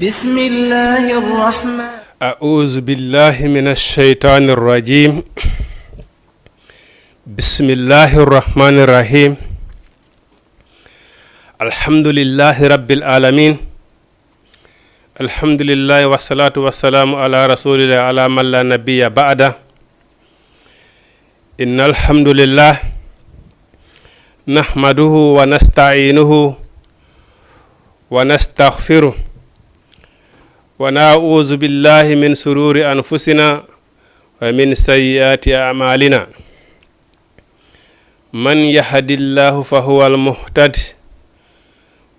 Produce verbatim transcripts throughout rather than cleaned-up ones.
بسم الله الرحمن أعوذ بالله من الشيطان الرجيم. بسم الله الرحمن الرحيم. الحمد لله رب العالمين. الحمد لله والصلاة والسلام على رسول الله على من لا نبي بعده. إن الحمد لله نحمده ونستعينه ونستغفره ونعوذ بالله من شرور أنفسنا ومن سيئات أعمالنا. من يهد الله فهو المهتد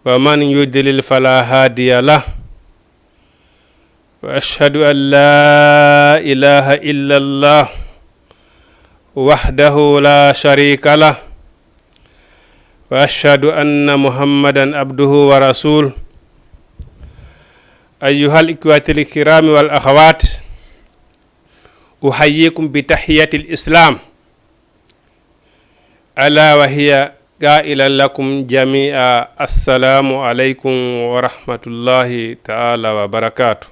ومن يضلل فلا هادي له. وأشهد أن لا إله إلا الله وحده لا شريك له. وأشهد أن محمدا عبده ورسوله. أيها الإخوة الكرام والأخوات، أحييكم بتحية الإسلام، ألا وهي قائلا لكم جميعا: السلام عليكم ورحمة الله تعالى وبركاته.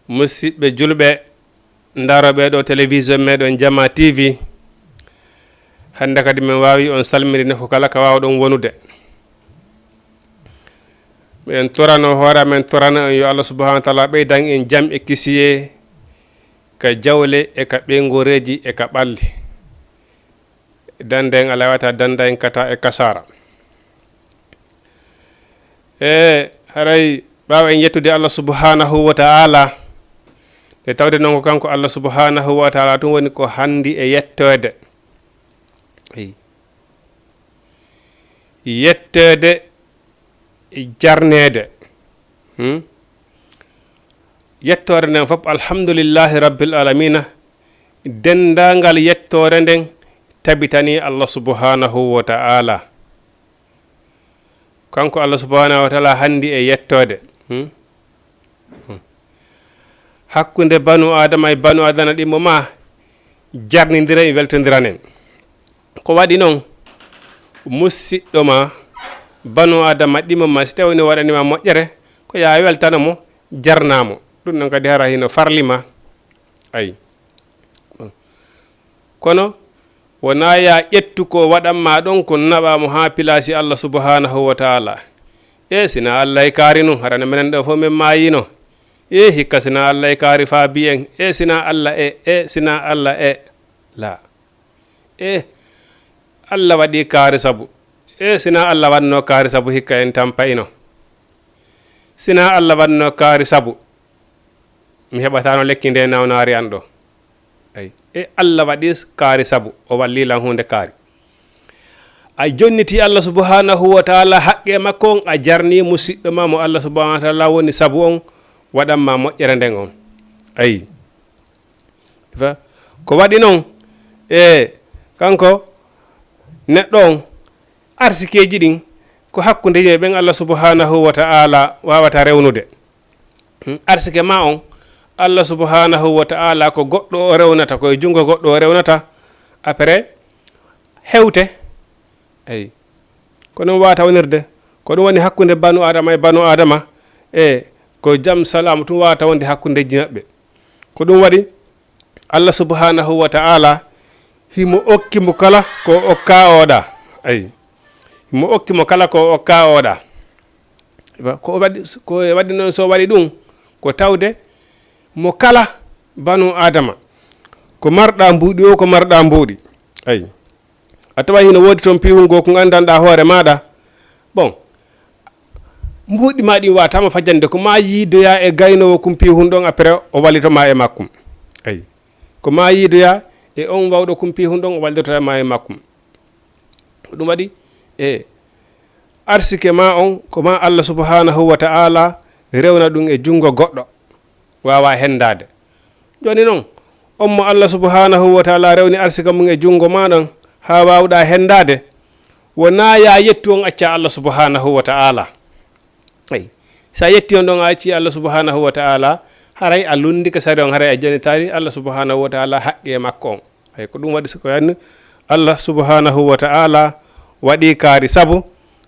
Musidɓe julɓe, ndaroɓe ɗo télévision meɗen Jama T V, hannde kadi min waawi on salminde nokku kala ka waawɗon wonude. Miɗen torano hoore amen, torana on yo Allah subhanahu wa taala ɓeydan en jam e kisiyee ka jawle e ka ɓeyngoreeji e ka ɓalli. Dande en alaa wata danda en kata e kasara. E haray ɓaawo en yettude Allah subhanahu wa ta'ala, nde tawde noon ko kanko Allah subhanahu wa ta'ala tun woni ko handi e yettoode. Eyi. Yettoode e jarneede. Hmm? Yettoore nden fof, alhamdulillahi rabbil alamina, denndaangal yettoore nden tabitanii Allah subhanahu wa ta'ala. Kanko Allah subhanahu wa ta'ala handi e yettoode. Hmm? Hmm. Hakkunde banu Adama e banu Adama ɗimmo ma jarnindira e weltondiran en. Ko waɗi noon, musiɗɗo ma, banu Adama ɗimmo ma, si tawi no waɗani ma moƴƴere, ko yaa weltano mo, jarnaa mo. Ɗum ɗon kadi hara hino farli ma. Ayi. Kono wonaa yaa ƴettu ko waɗan ma ɗon, ko naɓaa mo haa pilaasi Allah subhanahu wa ta'ala. E sina Allah e kaari nun, hara ne menen ɗo fof men maayino. E hikka sina Allah e kaari faa biyen, e sina Allah e, e sina Allah e. La. E Allah waɗi kaari sabu. E sina Allah waɗno kaari sabu hikka en tampayno. Sina Allah waɗno kaari sabu, mi heɓatano lekki nde nawnaari an ɗo. Ay. E Allah waɗi kaari sabu, o walli lan huunde kaari. A jonniti Allah subhanahu wa ta'ala haqqe makko on, a jarni musiɗɗo ma mo Allah subhanahu wa ta'ala woni sabu on, waɗan ma moƴƴere nden on. Ay. Fa-, ko waɗi noon, e kanko neɗɗo on, arsikeeji ɗin ko hakkunde yimɓe ɓen Allah subhanahu wa ta'ala waawata rewnude. Hmm, arsike ma on, Allah subhanahu wa ta'ala ko goɗɗo o rewnata, ko e junngo goɗɗo o rewnata, après hewte. Eyi. Ko ɗum waawata wonirde. Ko ɗum woni hakkunde banu Adama e banu Adama. E ko jam salaamu tun waawata wonde hakkundeji maɓɓe. Ko ɗum waɗi Allah subhanahu wa ta'ala himo okki mo kala ko okka oɗa. Ayi. Himo okki mo kala ko okka oɗa. Ko waɗi, ko waɗi noon, so waɗi ɗum, ko tawde mo kala banu Adama, ko marɗa mbuuɗi o, ko marɗa mbuuɗi. Ayi. A taway hino woodi toon piihun goo kun anndanɗaa hoore maaɗa. Bon, mbuuɗi maa ɗin waawataama fajande ko maa yiidoyaa e gaynoowo kun piihun ɗon, après o wallito maa e makkum. Ayi. Ko maa yiidoyaa e on wawɗo kun piihun ɗon, o wallitoto maa e makkum. Ko ɗum waɗi e arsike maa on, ko maa Allah subhanahu wa ta'ala rewna ɗum e junngo goɗɗo. Waawaa henndaade. Jooni noon, on mo Allah subhanahu wa ta'ala rewni arsika mum e junngo maa ɗon, haa waawɗaa henndaade, wonaa yaa yettu on accaa Allah subhanahu wa ta'ala. Eyi, so a yetti on ɗon, a accii Allah subhanahu wa ta'ala, haray a lunndike sari on, haray a janitaali Allah subhanahu wa ta'ala haqqe makko on. Eyi, ko ɗum waɗi, si ko yanni Allah subhanahu wa ta'ala waɗi kaari sabu,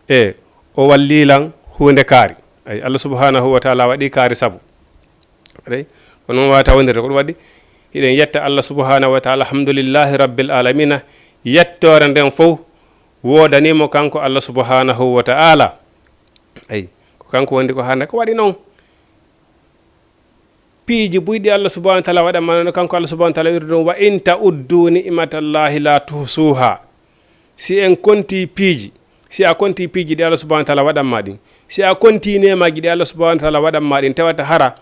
e o walli lan huunde kaari. Ay, Allah subhanahu wa taala waɗi kaari sabu. Rey, ko noon waawata wondirde. Ko ɗum waɗi hiɗen yetta Allah subhanahu wa taala, alhamdulillahi rabbil alamina. Yettoore nden fof woodanimo kanko Allah subhanahu wa taala. Ay, ko kanko wondi ko hannde ko waɗi noon. Piiji buy ɗi Allah subhanahu wa taala waɗan ma noon, kanko Allah subhanahu wa taala wirdu ɗum, "Wa in ta'uddu ni'matallahi la tuhsuha." Si en konti piiji, si a konti piiji ɗi Allah subhanahu wa taala waɗan ma ɗin, si a konti neemaaji ɗi Allah subhanahu wa taala waɗan ma ɗin, tawata hara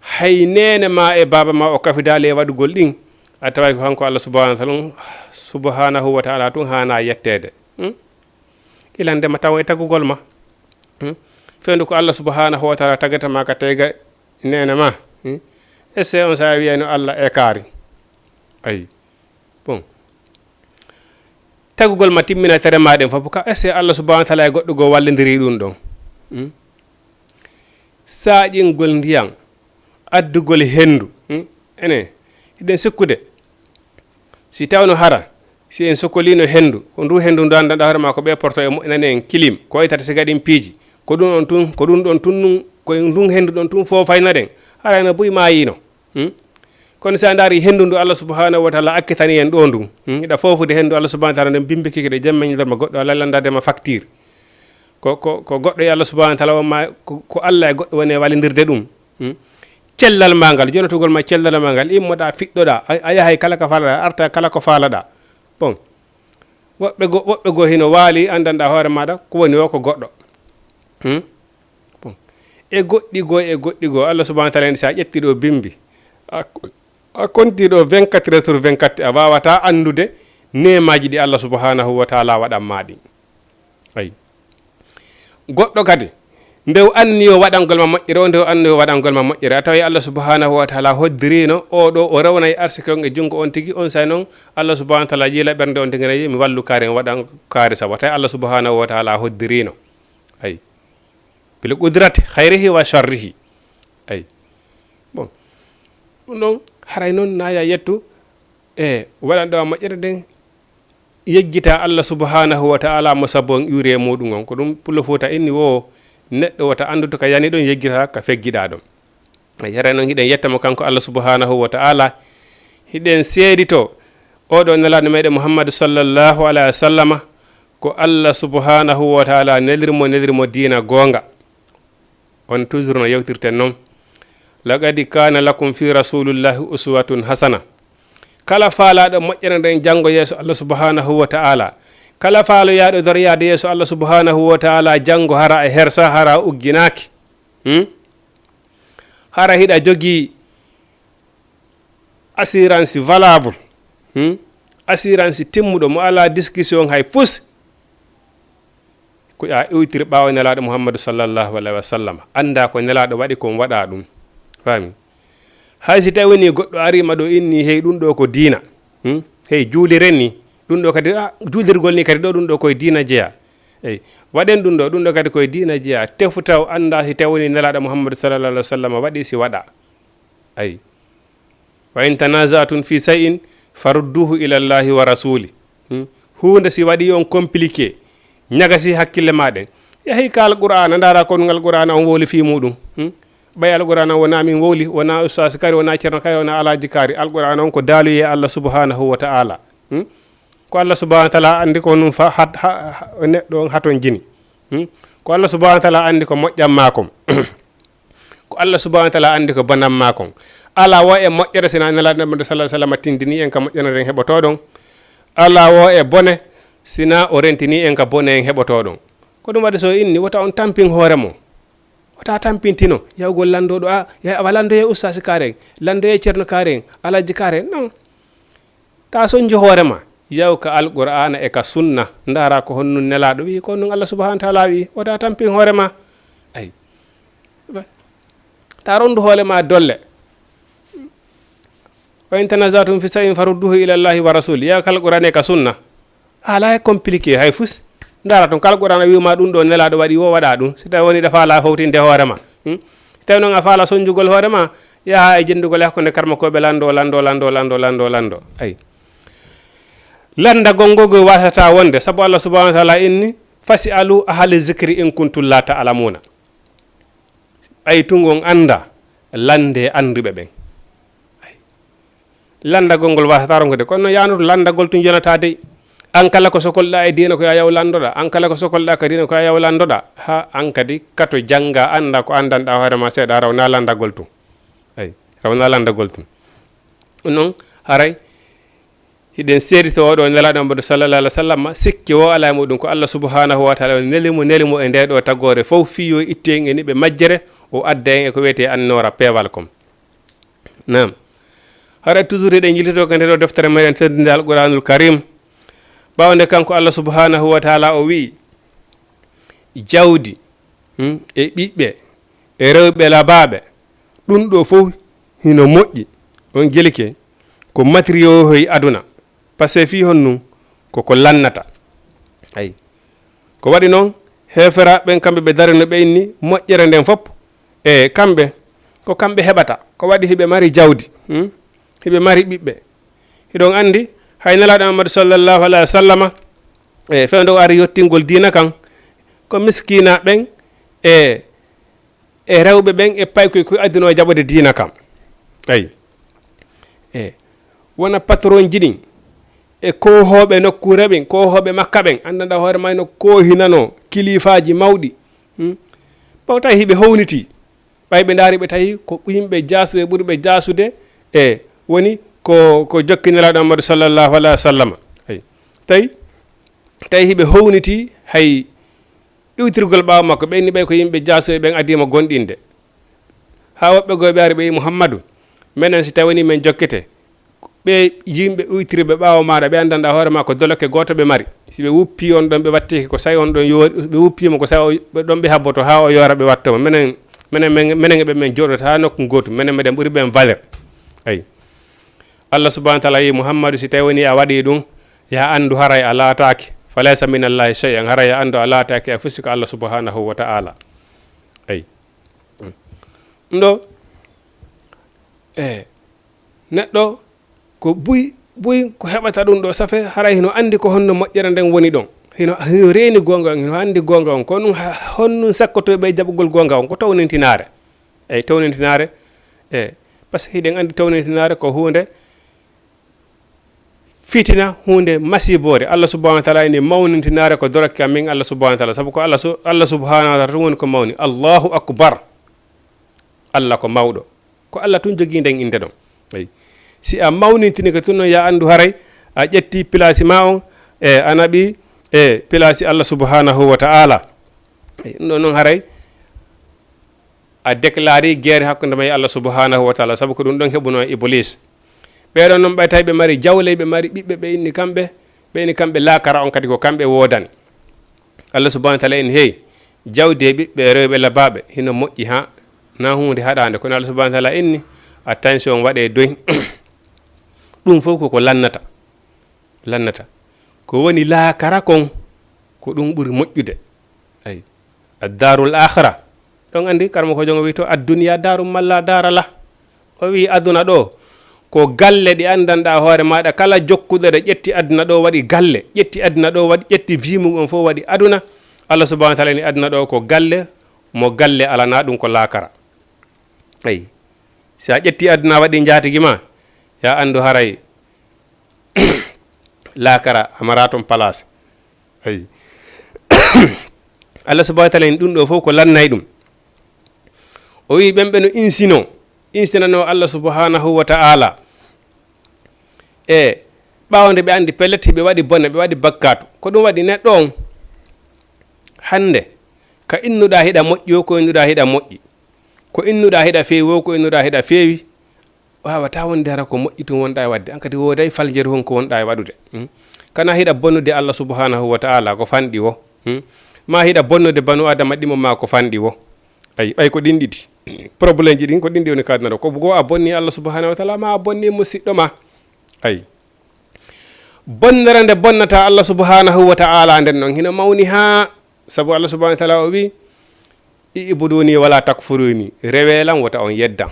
hay neene ma e baaba ma o kafidaali e waɗugol ɗin, a taway ko kanko Allah subhanahu wa taala, subhanahu wa taala tun haana yetteede. Hmm? Ilande ma taw e tagugol ma. Hmm? Fewndo ko Allah subhanahu wa taala tagata ma ka tega neene ma. Hmm? Ese on sa wiyayno Allah e kaari. Ay. Bon. Tagugol ma timmina tere ma ɗen fof ka ese Allah subhanahu wa taala e goɗɗo goo wallindiri ɗum ɗon. Hmm? Saaƴingol ndiyan, addugol henndu. Hmm? Ene, hiɗen sikkude. Si tawno hara, si en sokolino henndu, ko ndu henndu ndu anndanɗaa hoore ma ko ɓe porto e moƴƴinani en kilim, ko e tati siga ɗin piiji, ko ɗum on tun, ko ɗum ɗon tun nun, ko e ndun henndu ɗon tun foofayno ɗen, hara ene buy maayino. Hmm? Kono si a ndaari henndu ndu Allah subhanahu wa taala akkitani en ɗo ndun, hmm? Hiɗa foofude henndu Allah subhanahu wa taala nden bimbikiki ɗe jemma ñalorma goɗɗo Allah lanndade ma facture. Ko, ko, ko goɗɗo e Allah subhanahu wa taala wonma, ko, ko Allah e goɗɗo woni e wallindirde ɗum. Hmm? Cellal ma ngal, jonotugol ma cellal ma ngal, immoɗaa, fiɗɗoɗaa, a, a yahay kala ko faalaɗaa, arta kala ko faalaɗaa. Bon, woɓɓe go, woɓɓe goo hino waali, anndanɗaa hoore maaɗa, ko woni o ko goɗɗo. Hmm? Bon. E goɗɗi goo, e goɗɗi goo, Allah subhanahu wa taala en, si a ƴetti ɗo bimbi, a, a konti ɗo vingt-quatre heures sur vingt-quatre, a waawataa anndude neemaaji ɗi Allah subhanahu wa taala waɗan ma ɗin. Ayi. Goɗɗo kadi, nde o anniyo waɗangol ma moƴƴere, o nde o anniyo waɗangol ma moƴƴere, a taway Allah subhanahu wa taala hoddirino o ɗo, o rewnay arsike on e junngo on tigi, on say noon Allah subhanahu wa taala yiila ɓernde on tigi, nayi, "Mi wallu kaari, mi waɗan kaari sabu." Tawi Allah subhanahu wa taala hoddirino. Ayi. Bil qudrati khayrihi wa sharrihi. Ayi. Bon. Ɗum ɗon, haray noon naaya yettu e waɗanɗo ma moƴƴere nden, yejjita Allah subhanahu wa taala mo sabu on iwri e muɗum on. Ko ɗum Pullo Fuuta inni wo, neɗɗo wota anndu to ka yani ɗon, yejjita ka feggiɗaa ɗon. Yere noon hiɗen yetta mo kanko Allah subhanahu wa taala. Hiɗen seedito oɗo nelaaɗo meɗen Muhammadu sallallahu alaihi wa sallama ko Allah subhanahu wa taala neliri mo, neliri mo diina goonga. On toujours no yewtirten noon. Laqad kana lakum fi rasulillahi uswatun hasana. Kala faalaaɗo moƴƴere nden janngo yeeso Allah subhanahu wa taala. Kala faaloyaaɗo doroyaade yeeso Allah subhanahu wa taala janngo hara e hersa, hara ugginaaki. Hmm? Hara hiɗa jogii assurance valable. Hmm? Assurance timmuɗo mo alaa discussion hay fus. Ko a iwtiri ɓaawo nelaaɗo Muhammadu sallallahu alaihi wa sallam. Annda ko nelaaɗo waɗi kon waɗa ɗum. Faami? Hay si tawi ni goɗɗo ari ma ɗo inni hey ɗum ɗo ko diina. Hmm? Hey juuliren ni. Ɗum ɗo kadi, ah, juulirgol ni kadi ɗo ɗum ɗo koye diina jeya. Eyi. Waɗen ɗum ɗo, ɗum ɗo kadi koye diina jeya. Tefu taw annda si tawi ni nelaaɗo Muhammadu sallallahu alaihi wa sallam waɗi si waɗa. Ayi. Wa in tanazatum fi shay'in farudduhu ila Allahi wa rasuli. Hmm? Huunde si waɗi on compliqué, ñagasi hakkille ma ɗen. Yahi ka Alqur'aana, ndaara ko ɗum Alqur'aana on wowli fii muɗum. Hmm? Ɓay Alqur'aana wona min wowli, wona ustaas kari, wona ceerno kari, wona alaaji kari. Alqur'aana on ko daaluyee Allah subhanahu wa ta'ala. Hmm? Ko Allah subhanahu wa ta'ala anndi ko ɗum fa-, hat-, ha-, ha-, neɗɗo on haton jini. Hmm? Ko Allah subhanahu wa ta'ala anndi ko moƴƴan ma kon. Ko Allah subhanahu wa ta'ala anndi ko bonan ma kon. Alaa wo e moƴƴere sina Nelaaɗo Muhammadu sallallahu alaihi wa sallam tindini en ka moƴƴere nden heɓotoɗon. Alaa wo e bone sina o rentini en ka bone en heɓotoɗon. Ko ɗum waɗi so inni wota on tampin hoore mon. Wota tampintino yahugol lanndooɗo, a, ya, awa lanndoye ustaasi kaare en, lanndoye ceerno kaare en, alaaji kaare en. Non. Ta sonju hoore ma. Yaw ka Alqur'aana e ka sunna. Ndaara ko honno Nelaaɗo wi'i, ko honno Allah subhanahu wa ta'ala wi'i. Wota tampin hoore ma. Ay. Ta rondu hoore ma dolle. Wa in tanazatum fi shay'in farudduhu ila Allahi wa rasul. Yaw ka Alqur'aana e ka sunna. Alaa e compliqué hay fus. Ndaara ton ka Alqur'aana wi'u ma ɗum ɗo Nelaaɗo waɗi wo waɗa ɗum. Si tawi woni ɗa faala howtinde hoore ma. Hmm? Si tawi noon a faala sonjugol hoore ma, yaha e jendugol e hakkunde karmakooɓe lanndo, lanndo, lanndo, lanndo, lanndo, lanndo. Ay. Lanndagol ngol ngol wasata wonde, sabu Allah subhanahu wa ta'ala inni, "Fas'alu ahla zikri in kuntum la ta'lamuna." Ay, tun on annda, lande annduɓe ɓen. Ay. Lanndagol ngol waasata ronkude, kono noon yaandu to lanndagol tun yonata dey. An kala ko sokolɗaa e diina ko yo a yaw lanndoɗaa, an kala ko sokolɗaa ka diina ko yo a yaw lanndoɗaa, haa an kadi kato janngaa anndaa ko anndanɗaa hoore maa seeɗa, rawnaa lanndagol tun. Ay, rawnaa lanndagol tun. Ɗun noon, haray hiɗen seedito oo ɗoo Nelaaɗo Muhammadu sallallaahu alayhi wa sallam, sikke woo alaa e muɗum, ko Allah subhaanahu wa taala neli mo, neli mo e ndee ɗoo tagoore fow, fii yo ittu en e niɓe majjere, o adda en e ko wiyetee annoora peewal kon. Naam. Haray toujours eɗen yiltitoo ka ndee ɗoo deftere meɗen teddunde Alquraanul Kariim. Ɓaawo nde kanko Allah subhaanahu wa taala o wi'i, jawdi, hmm, e ɓiɓɓe, e rewɓe labaaɓe, ɗun ɗoo fow hino moƴƴi. On jelike ko matériaux hoy aduna. Parce que fii honɗun? Ko ko lannata. Ay. Ko waɗi non, heeferaaɓe ɓen, kamɓe ɓe darino ɓe inni moƴƴere nden fof, e kamɓe, ko kamɓe heɓata. Ko waɗi hiɓe mari jawdi, hmm? Hiɓe mari ɓiɓɓe. Hiɗon anndi, hay Nelaaɗo Muhammadu sallallaahu alayhi wa sallama, e fewndo o ari yottingol diina kan, ko miskinaa ɓen e e rewɓe ɓen e paykoy koy adduno e jaɓude diina kam. Ay. E wona patron ji ɗin, e koohooɓe nokkuure ɓen, koohooɓe makka ɓen, anndanɗaa hoore maa no koohinanoo kiliifaaji mawɗi. Hmm? Ɓawo tawi hiɓe hownitii. Ɓay ɓe ndaari ɓe tawi ko yimɓe jaasuɓe ɓuri ɓe jaasude, e woni ko, ko jokki Nelaaɗo Muhammadu sallallaahu alayhi wa sallam. Ay. Tawi, tawi hiɓe hownitii hay iwtirgol ɓaawo makko, ɓe inni ɓay ko yimɓe jaasuɓe ɓen adii mo gonɗinde. Haa woɓɓe goo ɓe ari ɓe wi'i, Muhammadu, menen si tawii wonii men jokkete, ɓee yimɓe iwtirɓe ɓaawo maaɗa, ɓe anndanɗaa hoore maa ko dolokke gooto ɓe mari. Si ɓe wuppii on ɗon, ɓe wattike ko say on ɗon yoori, ɓe wuppii mo ko say o, ɓe ɗon ɓe habboto haa o yoora ɓe watto mo. Menen, menen, menen, menen e ɓe men jooɗoto haa nokku gootu, menen meɗen ɓuri ɓen valeur. Ayi. Allah subhanahu wa taala wi'i, Muhammadu, si tawii wonii a waɗii ɗum, yo a anndu haray a laataaki, fa laysa min Allahi shay'an, haray a anndu a laataaki a fusi ko Allah subhanahu wa taala. Ayi. Ɗum ɗo, e, neɗɗo ko buy, buy ko heɓata ɗum ɗo safe, haray hino anndi ko honno moƴƴere nden woni ɗon. Hino, hino reeni goonga on, hino anndi goonga on. Ko ɗum ha, honɗum sakkotoo ɓe jaɓugol goonga on? Ko townintinaare. Eyi, townintinaare. E, par ce que hiɗen anndi townintinaare ko huunde fitina, huunde masiiboore. Allah subhanahu wa taala ene mawnintinaare ko dorokke amin Allah subhanahu wa taala. Sabu ko Allah su-, Allah subhanahu wa taala tun woni ko mawni. Allahu akbar. Allah ko mawɗo. Ko Allah tun jogii nden innde ɗon. Eyi. Si a mawnintini ko tun non, yo a anndu haray a ƴetti pilaasi ma on, e a naɓi, e, pilaasi Allah subhanahu wa taala. Eyi, ɗum ɗon non haray a déclare guerre hakkunde ma e Allah subhanahu wa taala, sabu ko ɗum ɗon heɓunoo e Iblis. Ɓee ɗon non ɓay tawi ɓe mari jawle, ɓe mari ɓiɓɓe, ɓe inni kamɓe, ɓe inni kamɓe laakara on kadi ko kamɓe woodani. Allah subhanahu wa taala inni, hey, jawdi e ɓiɓɓe rewɓe labaaɓe hino moƴƴi haa, na huunde haɗaande, kono Allah subhanahu wa taala inni, attention, waɗee doy. Ɗum fof ko ko lannata. Lannata. Ko woni laakara kon, ko ɗum ɓuri moƴƴude. Ayi. Addarul akhira. Ɗon anndi, karamoko jon o wi to, "Adduniya daru malla dara lah." O wi aduna ɗo, ko galle ɗe anndanɗaa hoore maaɗa, kala jokkuɗo ɗe ƴetti aduna ɗo waɗi galle, ƴetti aduna ɗo waɗi, ƴetti vie mum on fof waɗi aduna. Allah subhanahu wa taala ni aduna ɗo ko galle, mo galle alana ɗum ko laakara. Ayi. Si a ƴetti aduna waɗi njaatigi ma, ya anndu haray laakara a mara ton place. Ayi. Allah subhanahu wa taala en ɗum ɗo fof ko lannay ɗum. O wi ɓen ɓe no insino, insinano Allah subhanahu wa taala. E ɓaawo nde ɓe anndi pellet hiɓe waɗi bone, ɓe waɗi bakkaatu. Ko ɗum waɗi neɗɗo on hannde ka innuɗaa hiɗa moƴƴi o, ko innuɗaa hiɗa moƴƴi. Ko innuɗaa hiɗa feewi o, ko innuɗaa hiɗa feewi. Waawataa wonde hara ko moƴƴi tun wonɗaa e waɗde. An kadi wooday faljeru hon ko wonɗaa e waɗude. Hmm? Kana hiɗa bonnude Allah subhanahu wa taala ko fanɗi wo. Hmm? Ma hiɗa bonnude banu adama ɗimo ma ko fanɗi wo. Ay, ɓay ko ɗin ɗiɗi. Problème ji ɗin ko ɗin ɗi woni ka aduna ɗo. Ko goo a bonni Allah subhanahu wa taala, ma a bonni musiɗɗo ma. Ay. Bonnere nde bonnata Allah subhanahu wa taala nden non hino mawni haa, sabu Allah subhanahu wa taala o wi, "I'buduni wala takfuruni." Rewe lan wota on yeddan.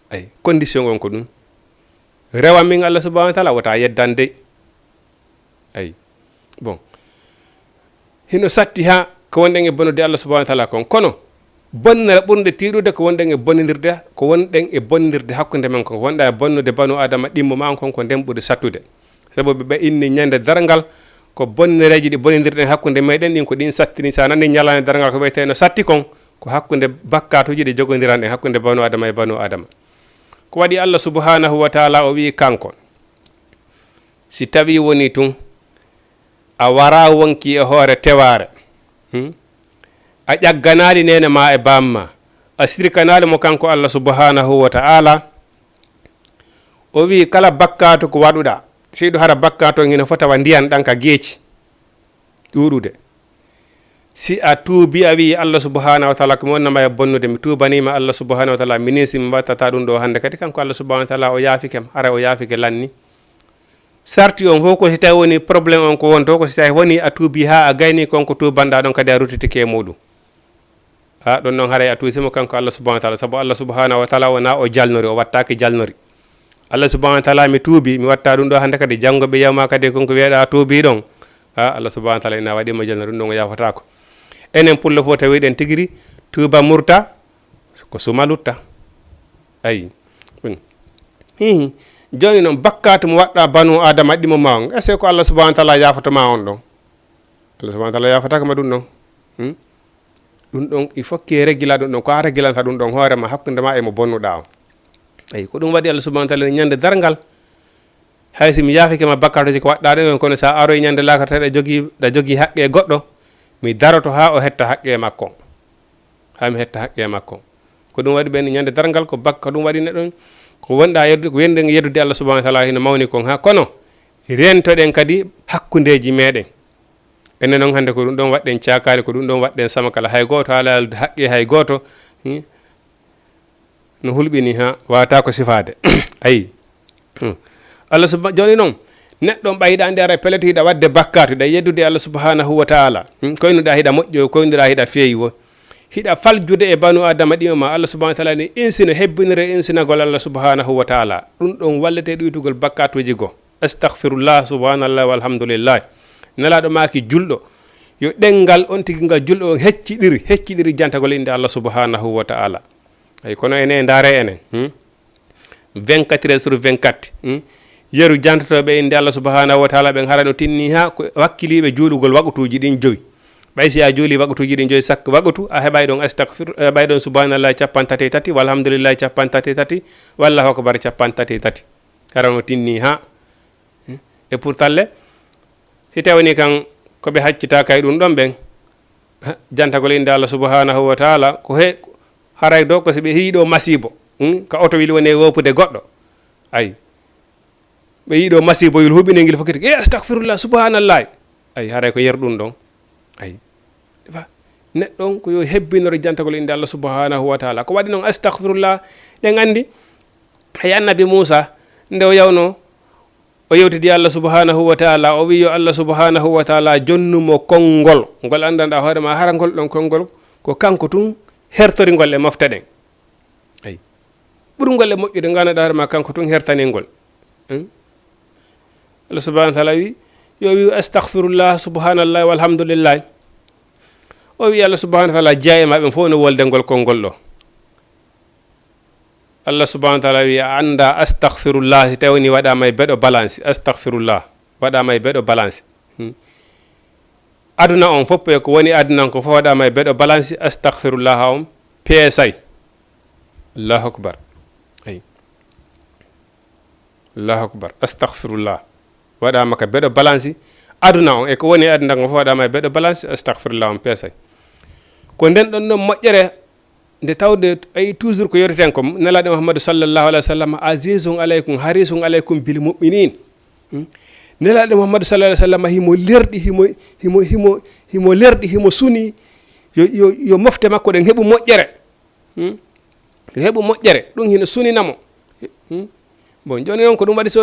Ay, condition on ko ɗum. Rewa min Allah subhanahu wa taala wota yeddan de. Ay. Bon. Hino satti haa ko wonɗen e bonnude Allah subhanahu wa taala kon. Kono, Bonnere ɓurnde tiiɗude ko wonɗen e bonnindirde, ko wonɗen e bonnindirde hakkunde men kon, ko wonɗa e bonnude banu Adama ɗimmo ma on kon, ko nden ɓuri sattude. Sabu ɓe inni ñande darngal ko bonnereeji ɗi bonnindirɗen hakkunde meɗen ɗin, ko ɗin sattini. Sa nani ñalaande darngal ko wiyetee no satti kon, ko hakkunde bakkaatuuji ɗi jogondiranɗen hakkunde banu Adama e banu Adama. Ko waɗi Allah subhanahu wa taala o wi'i kanko, si tawi woni tun a wara wonki e hoore tewaare, hmm? A ƴagganaali neene ma e baam ma, a sirkanaali mo kanko Allah subhanahu wa ta'ala. O wi'i, kala bakkaatu ko waɗuɗa, seyɗo hara bakkaatu on hino fota wa ndiyan ɗan ka geeci ɗuuɗude. Si a tuubi, a wi'i Allah subhanahu wa ta'ala, ko mi wonnama e bonnude, mi tuubanima Allah subhanahu wa ta'ala, minin si mi wattata ɗum ɗo hannde kadi, kanko Allah subhanahu wa ta'ala o yaafike ma, hara o yaafike lanni. Sarti on fof ko si tawi woni problème on ko wonto, ko si tawi woni a tuubi haa a gayni kon ko tuubanɗa ɗon kadi a ruttitike e muɗum. Ha ɗon noon haray a tuusimo kanko Allah subhanahu wa ta'ala, sabu Allah subhanahu wa ta'ala wona o jalnori, o wattaki jalnori. Allah subhanahu wa ta'ala mi tuubi, mi watta ɗum ɗo hannde kadi, janngo ɓe yawma kadi kon ko wiyeɗa a tuubi ɗon. Ha Allah subhanahu wa ta'ala ina waɗima jalnori, ɗum ɗon o yafatako. Enen pullo fof tawiɗen tigiri, tuuba murta, ko suma lutta. Ayi. Hihi. Joni noon bakkaatu mo waɗɗa banu Adama ɗimo ma on, est-ce que ko Allah subhanahu wa ta'ala yafoto ma on ɗon? Allah subhanahu wa ta'ala yafataka ma ɗum ɗon. Hmm? Ɗum ɗon, il faut que regila ɗum ɗon, ko a regilanta ɗum ɗon hoore ma, hakkunde ma e mo bonnuɗa on. Ayi, ko ɗum waɗi Allah subhanahu wa ta'ala ñande darngal, hay si mi yaafike ma bakkaatuji ko waɗɗa ɗen on, kono sa aroy ñande laakara tawi ɗa jogii, ɗa jogii haqqe goɗɗo, mi daroto haa o hetta haqqe makko. Haa mi hetta haqqe makko. Ko ɗum waɗi ɓen ñande darngal ko bakka, ko ɗum waɗi neɗɗo on, ko wonɗa yeddu-, ko wonɗen yeddude Allah subhanahu wa ta'ala hino mawni kon ha, kono rentoɗen kadi hakkundeji meɗen. Enen noon hannde ko ɗum ɗon waɗɗen caakaali, ko ɗum ɗon waɗɗen sama kala. Hay gooto haala haqqe hay gooto, hmm, no hulɓini ha wawata ko sifaade. Ayi. Hmm. Allah subha-, joni noon, neɗɗo on ɓay hiɗa anndi ara pellet hiɗa waɗde bakkaatu, hiɗa yeddude Allah subhanahu wa ta'ala. Hmm, koynuɗa hiɗa moƴƴo, koynuɗa hiɗa feewi wo. Hiɗa faljude e banu Adama ɗimo ma, Allah subhanahu wa ta'ala ni insino, hebbinore insinagol Allah subhanahu wa ta'ala. Ɗum ɗon wallete ɗuytugol bakkaatuji goo. Astaghfirullah, subhanallah, walhamdulillah. Nelaaɗo maaki julɗo, yo ɗenngal on tigi ngal julɗo on hecciɗiri, hecciɗiri jantagol innde Allah subhanahu wa ta'ala. Ay, kono ene ndaare enen, hmm? Vingt-quatre heures sur vingt-quatre, hmm? Yeru jantotooɓe innde Allah subhanahu wa ta'ala ɓen hara no tinni ha ko wakkiliiɓe juulugol waqtuuji ɗin jowi. Ɓay si a juuli waqtuuji ɗin jowi, sakk waqtu, a heɓay ɗon astaghfir-, a heɓay ɗon subhanallah cappanɗe tati e tati, walhamdulillah cappanɗe tati e tati, wallahu akbar cappanɗe tati e tati. Hara no tinni ha. E pourtant le, si tawni kan ko ɓe haccita kay ɗum ɗon ɓen, ha, jantagol innde Allah subhanahu wa ta'ala, ko he, haray do ko si ɓe hiiɗo masibo, hmm, ka oto wil woni e wopude goɗɗo. Ay. Ɓe yiiɗo masibo yul huɓine ngil fokkiti, "Eh, astaghfirullah, subhanallah." Ay, haray ko yer ɗum ɗon. Ay. Fa, neɗɗo on ko yo hebbinoro jantagol innde Allah subhanahu wa ta'ala. Ko waɗi noon astaghfirullah, ɗen anndi, hay annabi Muusa, nde o yawno, o yewtidi Allah subhanahu wa ta'ala, o wi'i yo Allah subhanahu wa ta'ala jonnu mo konngol, ngol anndanɗa hoore ma, hara ngol ɗon konngol, ko kanko tun hertori ngol e mofte ɗen. Ay. Ɓurngol e moƴƴude, nganndanɗa hoore ma, kanko tun hertani ngol. Hmm? Allah subhanahu wa ta'ala wi, yo wi astaghfirullah, subhanallah, walhamdulillah. O wi Allah subhanahu wa ta'ala jeya e ma ɓen fof no wolde ngol konngol ɗo. Allah subhanahu wa ta'ala wi, a annda astaghfirullah, si tawi woni waɗama e beɗo balance, astaghfirullah, waɗama e beɗo balance. Hmm. Aduna on fof e ko woni aduna on ko fof waɗama e beɗo balance, astaghfirullah on peesay. Allahu akbar. Ay. Allahu akbar. Astaghfirullah. Waɗama ka beɗo balance. Aduna on e ko woni aduna on fof waɗama e beɗo balance, astaghfirullah on peesay. Ko nden ɗon ɗon moƴƴere nde tawde ay toujours ko yoriten ko Nelaaɗo Muhammadu sallallahu alaihi wasallam, azizun alaikum, harisun alaikum bil mu'minin. Hmm? Nelaaɗo Muhammadu sallallahu alaihi wasallam himo lerɗi, himo, himo, himo, himo lerɗi, himo suni yo, yo, yo mofte makko ɗen heɓu moƴƴere. Hmm? Yo heɓu moƴƴere, ɗum hino sunina mo. Hmm? Bon, joni noon ko ɗum waɗi so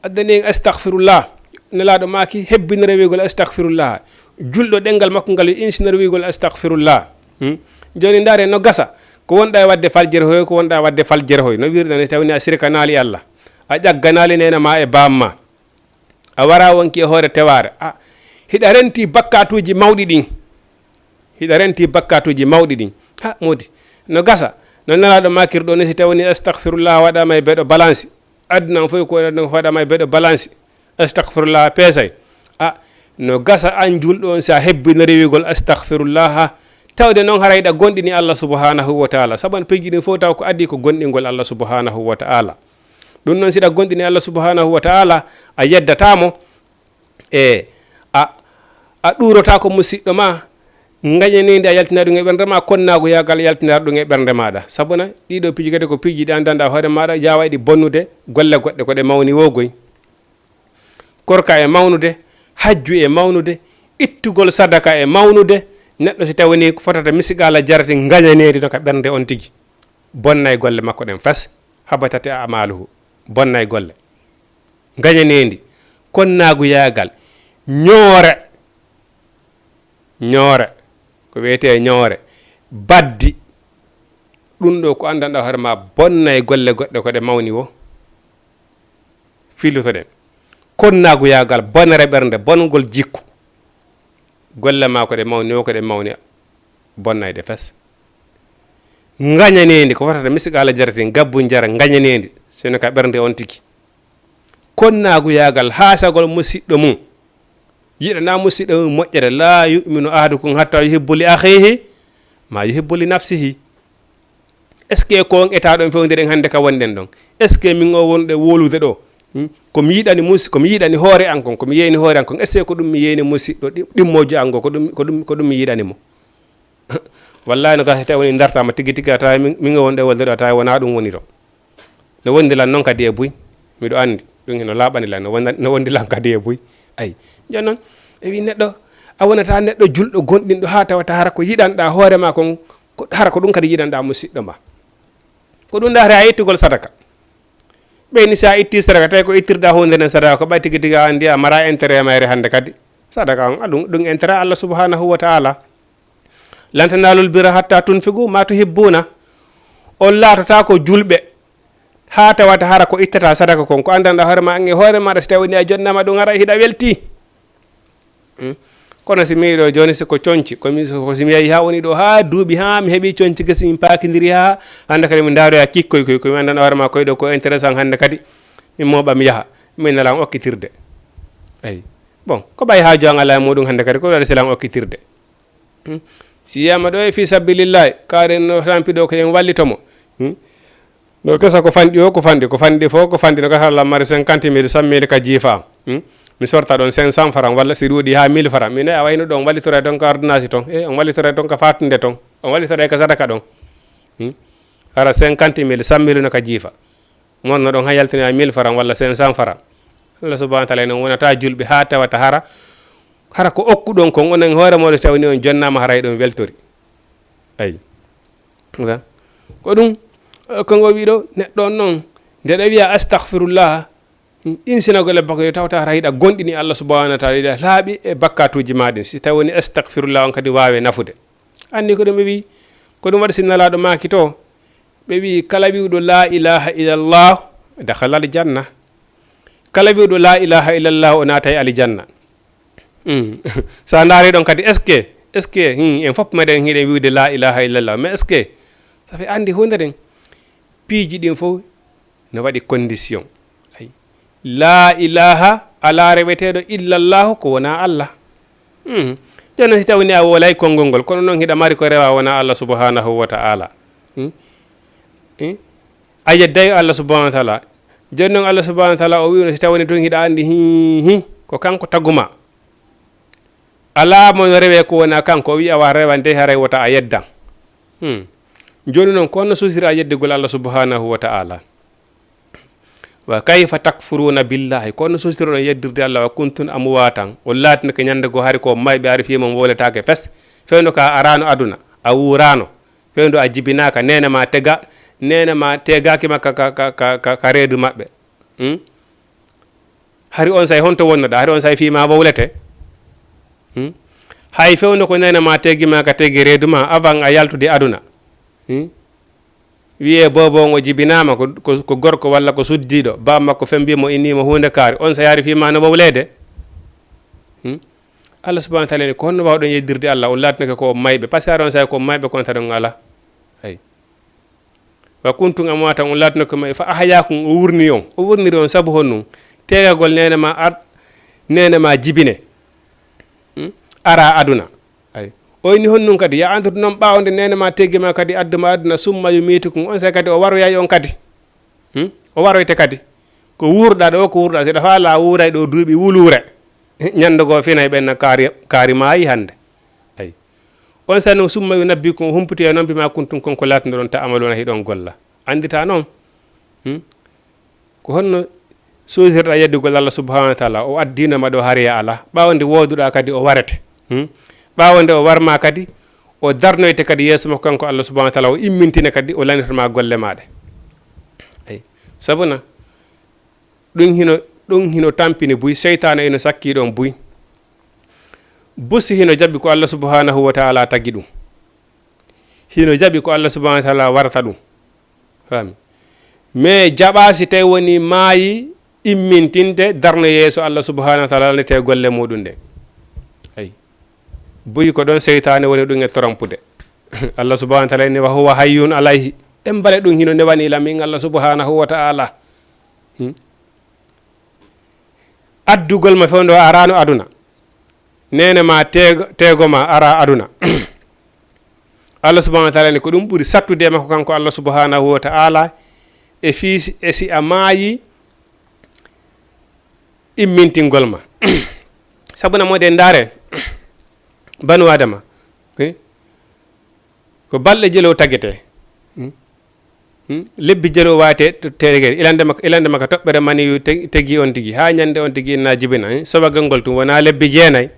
addani en astaghfirullah, Nelaaɗo maaki hebbinore wi'gol astaghfirullah. Julɗo ɗenngal makko ngal yo insinore wi'gol astaghfirullah. Hmm? Joni ndaare no gasa, ko wonɗa e waɗde faljere hoy, ko wonɗa e waɗde faljere hoy. No wirɗa ni tawni a sirkanaali Allah. A ƴagganaali neene ma e baam ma. A wara wonki e hoore tewaare. A, hiɗa renti bakkatuuji mawɗi ɗin. Hiɗa renti bakkatuuji mawɗi ɗin. Ha, modi. No gasa. No Nelaaɗo maakirɗo ni, si tawni astahfirullah waɗama e beɗo balansi. Aduna on fof ko waɗa, ko faɗama e beɗo balansi. Astahfirullah peesay. A, no gasa an julɗo on, si a hebbinori wi'ugol astahfirullah, tawde noon haray ɗa gonɗini Allah subhanahu wa ta'ala. Sabu an piiji ɗin fof taw ko adii ko gonɗingol Allah subhanahu wa ta'ala. Ɗum noon, si ɗa gonɗini Allah subhanahu wa ta'ala, a yeddataa mo, e a, a ɗuurotaako musiɗɗo ma, ngañaneende a yaltina ɗum e ɓernde ma, konnaagu yaagal yaltinaa ɗum e ɓernde maaɗa. Sabu na, ɗiɗo piiji kadi ko piiji ɗi anndanɗaa hoore maaɗa, yaawa ɗi bonnude, golle goɗɗe ko ɗe mawni wo goy. Korka e mawnude, hajju e mawnude, ittugol sadaka e mawnude, neɗɗo si tawani ko fotata misiqaala jarati ngañaneedi no ka ɓernde on tigi. Bonnay golle makko ɗen fes, habatati amaluhu, bonnay golle. Ngañaneendi, konnaagu yaagal, ñoore, ñoore, ko wiyetee ñoore, baddi, ɗum ɗo ko anndanɗaa hoore ma bonnay golle goɗɗe ko ɗe mawni wo. Filotoɗen. Konnaagu yaagal, bonere ɓernde, bongol jikku. Golle ma ko ɗe mawni wo, ko ɗe mawni, bonnayde fes. Ngañaneendi, ko fotata misiqaala jaratin, gabbu jara ngañaneendi, sino ka ɓernde on tigi. Konnaagu yaagal, haasagol musiɗɗo mum. Yiɗana musiɗɗo mum moƴƴere, "La yu'minu ahadukum hatta yuhibbu li akhihi ma yuhibbu li nafsihi." Est-ce que ko on état ɗon fewndiri en hannde ka wonɗen ɗon? Est-ce que min o wonɗo e wowlude ɗo? Hmm? Ko mi yiɗani mus-, ko mi yiɗani hoore an kon, ko mi yeeyni hoore an kon, est-ce que ko ɗum mi yeeyni musiɗɗo ɗi-, ɗimmoojo an ngo, ko ɗum, ko ɗum, ko ɗum mi yiɗani mo? Wallahi no gasa tawi woni dartama tigi tigi, a tawi min, min o wonɗo e wowlude ɗo, a tawi wona ɗum woni ɗo. No wondi lan noon kadi e buy, miɗo anndi ɗum hino laaɓani lan, no wonda-, no wondi lan kadi e buy. Ay, jooni noon, e wi neɗɗo, a wonata neɗɗo julɗo gonɗinɗo haa tawata hara ko yiɗanɗaa hoore ma kon, ko, hara ko ɗum kadi yiɗanɗaa musiɗɗo ma. Ko ɗum ndaari a ittugol sadaka. Ɓeyni si a itti sadaka, tawi ko ittirɗaa huunde nden sadaka, ko ɓay tigi tigi a anndi a mara intérêt mayre hannde kadi. Sadaka on, a ɗum, ɗum intérêt Allah subhanahu wa ta'ala. "Lan tanaalul birra hatta tunfiqu ma tuhibbuna." On laatotaako julɓe haa tawata hara ko ittata sadaka kon, ko anndanɗaa hoore ma an e hoore maaɗa, si tawi woni a jonnama ɗum, hara hiɗa welti. Hmm? Kono si mi ɗo jooni, si ko conci, ko mi, ko si mi yahi haa woni ɗo haa duuɓi, haa mi heɓi conci gasi, min paakindiri haa hannde kadi mi ndaaroya kikkoy koy, ko mi anndanɗaa hoore ma koy ɗo ko intéressant hannde kadi, mi mooɓa mi yaha, mi nela on okkitirde. Eyi. Bon, ko ɓay haaju an alaa e muɗum hannde kadi, ko waɗi sila on okkitirde. Hmm? Si yiyama ɗo e fi sabilillahi, kaari no tampi ɗo ko yen wallito mo. Hmm? No kesa ko fanɗi o, ko fanɗi, ko fanɗi fof, ko fanɗi no kesa Allah mari cinquante mille, cent mille ka jiifa. Hmm? Mi sorta ɗon cinq cents francs, walla si ɗuuɗi haa mille francs. Min a wayno ɗon wallitoray ton ka ordonnance ton, e on wallitoray ton ka fatunde ton, on wallitoray ka sadaka ɗon. Hmm? Hara cinquante mille, cent mille no ka jiifa. Mon no ɗon haa yaltina mille francs walla cinq cents francs. Allah subhanahu wa ta'ala enen wonata julɓe haa tawata hara, hara ko okkuɗon kon onon hoore mooɗon tawni on jonnama haray ɗon weltori. Ayi. Ga. Ko ɗum, eh, ko ngo wiɗo neɗɗo on noon, nde ɗa wiya astahfirullah, insina golle bakko yo tawta hara hiɗa gonɗini Allah subhanahu wa ta'ala, hiɗa laaɓi e bakkatuuji ma ɗin. Si tawi woni astahfirullah on kadi waawe nafude. Anni ko ɗum ɓe wi, ko ɗum waɗi si Nelaaɗo maaki to, ɓe wi, "Kala wi'uɗo la ilaha illallah dakhala aljanna." Kala wi'uɗo la ilaha illallah o naatay aljanna. Hmm. Sa ndaari ɗon kadi, est-ce que, est-ce que, hmm, en fof meɗen hiɗen wi'ude la ilaha illallah, mais est-ce que, ça fait anndi huunde ɗen? Piiji ɗin fof no waɗi condition. Ay. La ilaha, alaa reweteeɗo illallahu ko wonaa Allah. Hmm. Jooni si tawni a wowlay konngol ngol, kono noon hiɗa mari ko rewa wonaa Allah subhanahu wa ta'ala. Hmm? Hmm? A yedday Allah subhanahu wa ta'ala. Jooni noon Allah subhanahu wa ta'ala o wi'uno si tawni tun hiɗa anndi hi, hi, ko kanko taguma. Alaa mo no rewee ko wonaa kanko, o wi'i awa rewan dey haray wota a yeddan. Hmm. Jooni noon ko honno sosira yeddugol Allah subhanahu wa ta'ala? Wa kayfa takfuruna billahi, ko honno sosiroɗon yeddirde Allah, wa kuntum amwatan, on laatinike ñande goo hari ko mayɓe, hari fii mon wowletaake fes, fewndo ka a araano aduna, a wuuraano, fewndo a jibinaaka, neene ma tega, neene ma tegaaki ma ka, ka, ka, ka, ka, ka reedu maɓɓe. Hmm? Hari on say honto wonnoɗa? Hari on say fii ma wowlete? Hmm? Hay fewndo ko neene ma tegi ma ka tegi reedu ma avant a yaltude aduna. Hmm? Wiyee boobo on o jibinaama ko, ko, ko gorko walla ko suddiiɗo, baaba makko fembii mo, innii mo huunde kaari, on say hari fii ma no wowleede? Hmm? Allah subhanahu wa ta'ala ni, ko honno waawɗon yeddirde Allah? On laatinike ko on mayɓe. Parce que hari on say ko on mayɓe, kono taɗon ala. Ay. Wa kuntum amwaatan, on laatino ko maye, fa ahyaakum, o wurni on. O wurniri on sabu honɗum? Teegagol neene ma ar-, neene ma jibine. Hmm? Ara aduna. Ay. O inni honɗum kadi? Ya andude noon ɓaawo nde neene ma teegi ma kadi addu ma aduna, summa yumiitukum, on saa'i kadi o waroyay on kadi. Hmm? O waroyte kadi. Ko wuurɗa ɗo, ko wuurɗa, si ɗa faala wuuray ɗo duuɓi wuluure. Ñande goo finay ɓenna kaari, kaari maayi hannde. Ay. On saa'i noon summa yunabbikum, o humpitoya noon bima kuntum, kon ko laatinɗon ta'maluna hiɗon golla. Anndita noon. Hmm? Ko honno soosirɗa yeddugol Allah subhanahu wa taala, o addinoma ɗo hari a ala, ɓaawo nde wooduɗa kadi o warete. Hmm? Ɓaawo nde o warma kadi, o darnoyte kadi yeeso makko kanko Allah subhanahu wa taala, o immintine kadi, o landitanma golle maaɗa. Ay. Sabuna, ɗum hino, ɗum hino tampini buy, seytaane ino sakki ɗon buy. Busi hino jaɓi ko Allah subhanahu wa taala tagi ɗum. Hino jaɓi ko Allah subhanahu wa taala warata ɗum. Faami? Mais jaɓa si tawi woni maayi immintinde darno yeeso Allah subhanahu wa taala, landete golle muɗum ɗen. Ay. Buy ko ɗon seytaane woni ɗum e torompude. Allah subhanahu wa taala inni, "Wa huwa hayyun alayhi." Ɗen mbale ɗum hino newani lam min Allah subhanahu wa taala. Hmm? Addugol ma fewndo arano aduna. Neene ma teego, teego ma ara aduna. Allah subhanahu wa taala ni ko ɗum ɓuri sattude e makko kanko Allah subhanahu wa taala e fii si, e si a maayi immintingol ma. Sabuna mo de ndaare, banu Adama, eh, ko balɗe jelo tagete. Hmm? Hmm? Lebbi jelo waate to-, teegere. Ilande ma, ilande ma ka toɓɓere maniyu te-, tegi on tigi. Haa ñande on tigi inna jibina, eh? Sobagal ngol tun wona lebbi jeenay.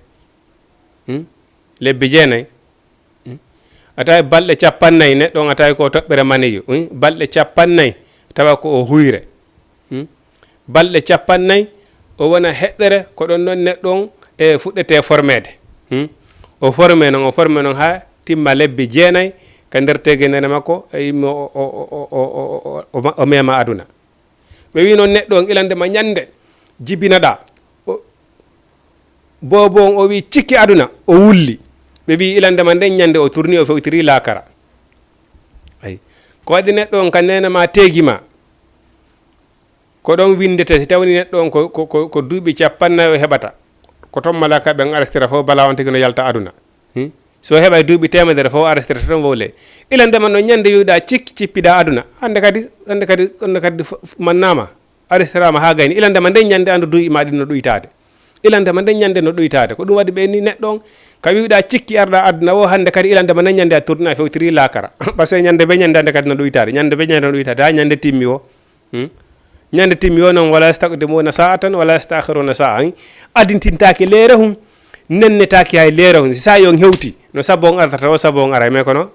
Hmm? Lebbi jeenay. Hmm? A tawi balɗe capannay neɗɗo on, a tawi ko toɓɓere maniyu. Hmm? Balɗe capannay tawa ko o huyre. Hmm? Balɗe capannay o wona heɗɗere, ko ɗon ɗon neɗɗo on e fuɗɗete formeede. Hmm? O forme noon, o forme noon haa timma lebbi jeenay ka nder tegenere makko, e yimmi o, o, o mema aduna. Ɓe wi noon neɗɗo on ilande ma ñande jibinaɗa. O, boobo on o wi cikki aduna, o wulli. Ɓe wi ilande ma nden ñande o turni, o fewtiri laakara. Ay. Ko waɗi neɗɗo on ka neene ma teegi ma. Ko ɗon winndete, si tawni neɗɗo on ko, ko, ko, ko duuɓi cappannayi o heɓata, ko ton malaaka ɓen arestira fof, bala on tigi no yalta aduna. Hmm? So heɓay duuɓi teemedere fof, arestira ton wowle. Ilande ma no ñande wi'uɗa cikki cippiɗa aduna. Hannde kadi, hannde kadi, hannde kadi f-, f-, mannaama, arestiraama haa gayni. Ilande ma nden ñande anndu duuɓi ma ɗin no ɗuytaade. Ilande ma nden ñande no ɗuytaade. Ko ɗum waɗi ɓe ni neɗɗo on, ka wi'uɗa cikki arɗa aduna o, hannde kadi ilande ma nden ñande a tourna a fewtiri laakara. Parce que ñande be ñande hannde kadi no ɗuytaade. Ñande be ñande no ɗuytaade. Haa ñande timmi o. Hmm? Ñande timmi o noon, wala yastaqdimuna sa'atan, wala yasta'khiruna sa'a, hein? Adintintaake leere hun, nennetaake hay leere hun. Si saa'i on hewti, no sabu on artata o, sabu on aray. Mais kono,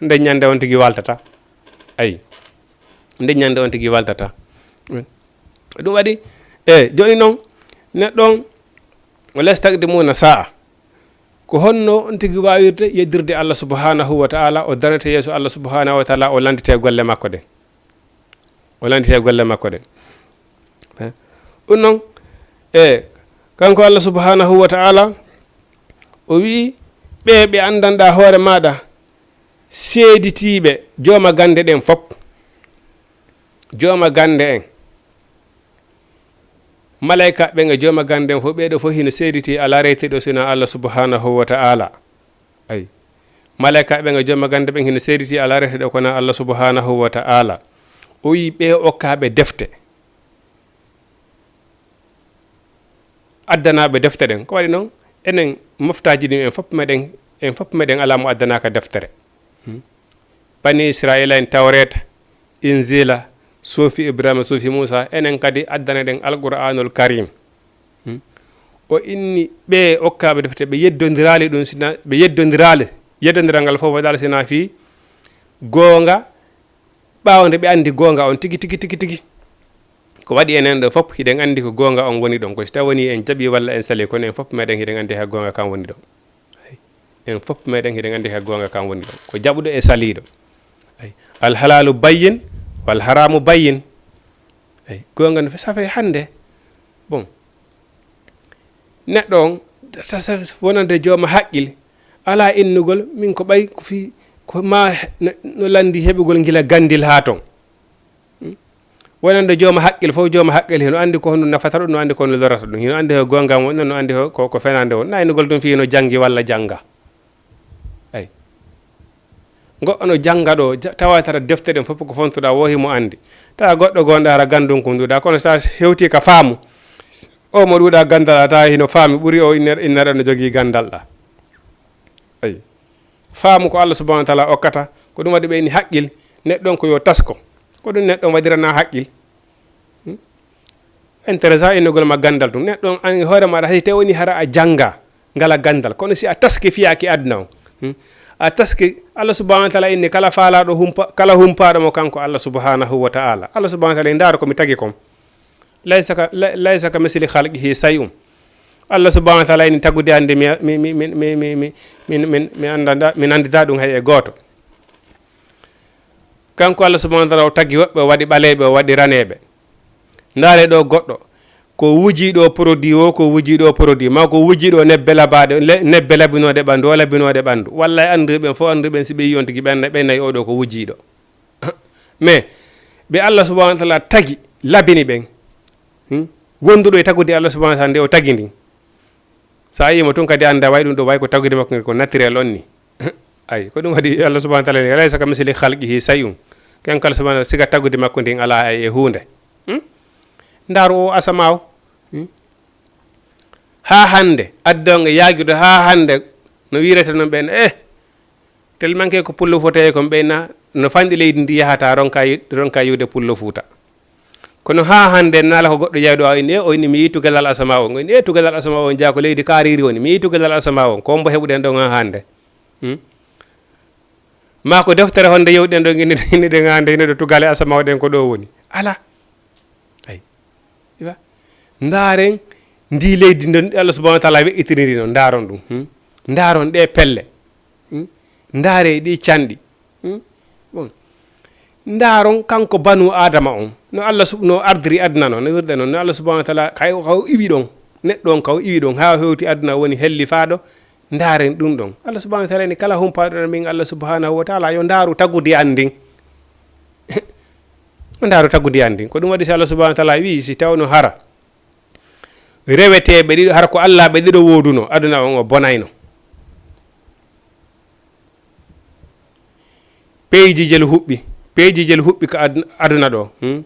nden ñande on tigi waltata. Ay. Nden ñande on tigi waltata. Ɗum waɗi, e, jooni noon, neɗɗo on, wala yastaqdimuna sa'a. Ko honno on tigi waawirde yeddirde Allah subhanahu wa ta'ala, o darnete yeeso Allah subhanahu wa ta'ala, o landite golle makko ɗe. O landite golle makko ɗe. Ɗum noon, e, kanko Allah subhanahu wa ta'ala, o wi'i, ɓe, ɓe anndanɗa hoore maaɗa, seeditiiɓe jooma gannde ɗen fop. Jooma gannde en. Malaykaaɓe ɓen e jooma gannde en fof, ɓee ɗoo fof hino seediti alaa reyteeɗo sina Allah subhanahu wa ta'ala. Ay. Malaykaaɓe ɓen e jooma gannde ɓen hino seediti alaa reyteeɗo kono Allah subhanahu wa ta'ala. O wi'i ɓee okkaaɓe defte. Addanaaɓe defte ɗen. Ko waɗi noon? Enen moftaaji ɗin en fof meɗen, en fof meɗen alaa mo addanaaka deftere. Hmm? Bani Israa'iila en Tawreeta, Injiila, Suufi Ibraahiima, Suufi Muusaa, enen kadi addane ɗen Alqur'aanul Kariim. Hmm? O inni ɓe okkaaɓe defte, ɓe yeddondiraali ɗum, sina, ɓe yeddondiraali. Yeddondiral ngal fof waɗaali sina fii goonga, ɓaawo nde ɓe anndi goonga on tigi, tigi, tigi, tigi. Ko waɗi enen ɗo fof, hiɗen anndi ko goonga on woni ɗon. Ko si tawi woni en jaɓi walla en sali, kono en fof meɗen hiɗen anndi ha goonga kan woni ɗon. Ay. En fof meɗen hiɗen anndi ka goonga kan woni ɗon. Ko jaɓuɗo e saliiɗo. Ay. Al halaalu bayyin, wal haraamu bayyin. Ay. Goonga no fe-, safay hannde. Bon. Neɗɗo on, tasa wonande jooma haqqil, alaa innugol, min ko ɓay ko fii Ko ma no, no lanndi heɓugol ngila ganndil haa ton. Hmm? Wonande jooma haqqil fof, jooma haqqil hino anndi ko honno nafata ɗum, no anndi ko honno lorata ɗum, hino anndi ko goonga woni ɗon, no anndi ko, ko, ko fenande woni. Naynugol ɗum fii no janngi walla jannga. Ay. Goɗɗo no jannga ɗo, ja-, tawa tara defte ɗen fof ko fontuɗaa wo himo anndi. Tawa goɗɗo gonɗo hara ganndun ko nduɗaa, kono sa hewti ka faamu, o mo ɗuuɗaa ganndal a tawa hino faami ɓuri o inne-, inneɗo no jogii ganndal ɗa. Ay. Faamu ko Allah subhanahu wa taala okkata, ko ɗum waɗi ɓe inni haqqil, neɗɗo on ko yo tasko. Ko ɗum neɗɗo on waɗirana haqqil. Hmm? Intéressant innugol ma ganndal ɗum. Neɗɗo on an e hoore maɗa hay si tawi woni hara a jannga ngala ganndal. Kono si a taski fiyaaki aduna on. Hmm? A taski Allah subhanahu wa taala inni kala faalaaɗo humpa-, kala humpaaɗo mo kanko Allah subhanahu wa taala. Allah subhanahu wa taala inni ndaara ko mi tagi kon. Laysa ka, la-, laysa ka misli khalqihi shay'un. Allah subhanahu wa taala ini tagude hannde mi, mi, mi, mi, mi, mi, mi, mi, mi, mi annda-, mi nanndita ɗum hay e gooto. Kanko Allah subhanahu wa taala o tagi woɓɓe, o waɗi ɓaleeɓe, o waɗi raneeɓe. Ndaare ɗo goɗɗo, ko wuji ɗo produit o, ko wuji ɗo produit, ma ko wuji ɗo nebbe labaɗe, le-, nebbe labinooɗe ɓanndu, o labinooɗe ɓanndu. Wallay annduɓe ɓen fof, annduɓe ɓen si ɓe yi on tigi ɓen, ɓen nayi oɗo ko wuji ɗo. Mais ɓe Allah subhanahu wa taala tagi, labini ɓen. Hmm? Wonduɗo e tagude Allah subhanahu wa taala nde o tagi ndin. Sa yii mo tun kadi annda way ɗum ɗo way ko tagude makko ngel ko naturel on ni. Ay, ko ɗum waɗi Allah subhanahu wa taala ni, "Laysa ka misli khalqihi shay'un." Ken kala subhanahu wa taala siga tagude makko ndin ala ay e huunde. Hmm? Ndaaru o asama o. Hmm? Haa hannde, adda on e yaagirde haa hannde no wiirata non ɓen, eh, tellement que ko pullo fuuta e kon ɓeyna no fanɗi leydi ndi yahata ronka yi-, ronka yiwde pullo fuuta. Kono haa hannde naala ko goɗɗo yayɗo a inni, o inni mi yii tugalal asama on, o inni e tugalal asama on jaa ko leydi kaariri woni, mi yii tugalal asama on, ko mbo heɓuɗen ɗon haa hannde. Hmm? Ma ko deftere honde yewɗen ɗon inni, inni ɗen haa hannde, ine ɗo tugale asama o ɗen ko ɗo woni. Ala. Ay. Iwa. Ndaaren ndi leydi ndo Allah subhanahu wa taala we'itiri ndi non, ndaaron ɗum. Hmm? Ndaaron ɗe pelle. Hmm? Ndaare ɗi canɗi. Hmm? Bon. Ndaaron kanko banu Adama on. No Allah sub-, no ardiri aduna non, no wirde non. No Allah subhanahu wa taala kay, kaw iwi ɗon. Neɗɗo on kaw iwi ɗon. Haa hewti aduna woni hellifaaɗo. Ndaaren ɗum ɗon. Allah subhanahu wa taala ni kala humpaaɗo ɗon min Allah subhanahu wa taala yo ndaaru tagude an ndin. Yo ndaaru tagude an ndin. Ko ɗum waɗi si Allah subhanahu wa taala wi'i si tawno hara reweteeɓe ɗiɗo, hara ko Allah ɓe ɗiɗo wooduno, aduna on o bonayno. Peeji jelu huɓɓi, peeji jelu huɓɓi ka adun-, aduna ɗo. Hmm?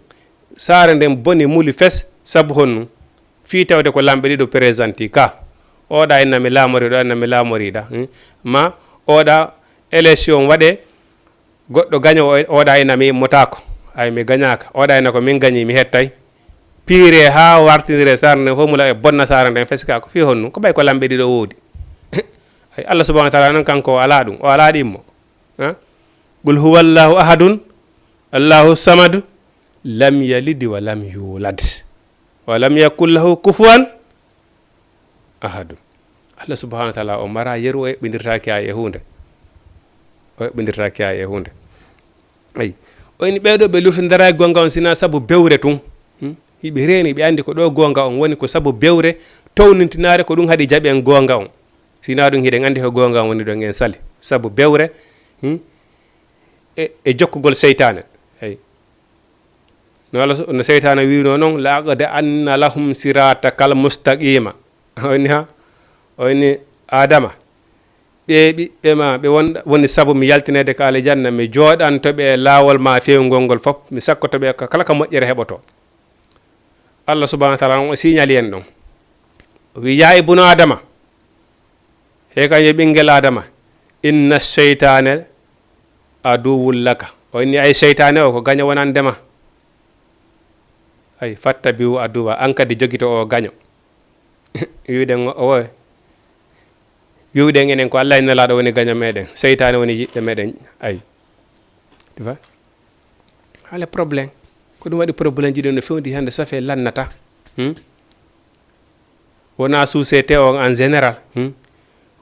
Saare nden boni muli fes, sabu honnu? Fii tawde ko lamɓe ɗiɗo présenté ka. Oɗa inna mi laamoriɗo, inna mi laamoriɗa. Hmm? Ma oɗa élection waɗe, goɗɗo gaño, o-, oɗa ina mi immotaako. Ay, mi gañaaka. Oɗa ina ko min gañi, mi hettay. Piire haa wartindire saare nden fof mula e bonna saare nden fesi ka ko fii honnu? Ko ɓay ko lamɓe ɗiɗo woodi. Ay, Allah subhanahu wa taala noon kanko o alaa ɗum. O alaa ɗimmo. Ha? Qul huwa Allahu ahadun, Allahu samadu, lam yalid wa lam yulad. Wa lam yakul lahu kufuwan ahadun. Allah subhanahu wa taala o mara yeru, o eɓɓindirtaaki ay e huunde. O eɓɓindirtaaki ay e huunde. Ay. O ini ɓeeɗo ɓe luftindara e goonga on sina sabu bewre tun. Hmm? Hiɓe reeni, ɓe anndi ko ɗo goonga on woni ko sabu bewre, townintinaare ko ɗum haɗi jaɓen goonga on. Sina ɗum hiɗen anndi ko goonga on woni ɗon en sali. Sabu bewre, hmm? E, e jokkugol seytaane. Ay. No Allah su-, no seytaane wi'uno non, "La aqda anna lahum siratakal mustaqima." O inni ha, o inni, "Adama, ɓe ɓiɓɓe ma, ɓe won-, woni sabu mi yaltineede ka aljanna, mi jooɗanto ɓe e laawol ma fewngol ngol fof, mi sakkoto ɓe ka kala ka moƴƴere heɓoto." Allah subhanahu wa taala on o signali en ɗon. O wi, "Ya ibnu Adama, he kan yo ɓinngel Adama, inna seytaane aduwwun laka." O inni, "Ay seytaane o ko gaño wonande ma." Ay, "Fattabi'u aduwwa," an kadi jogito o gaño. Wiwɗen o, o, wiwɗen enen ko Allah e Nelaaɗo woni gaño meɗen, seytaane woni yiɗɗo meɗen. Ay. Tu vois? Haala problème. Ko ɗum waɗi problème ji ɗo no fewndi hannde, ça fait lannata. Hmm? Wona société on en général. Hmm?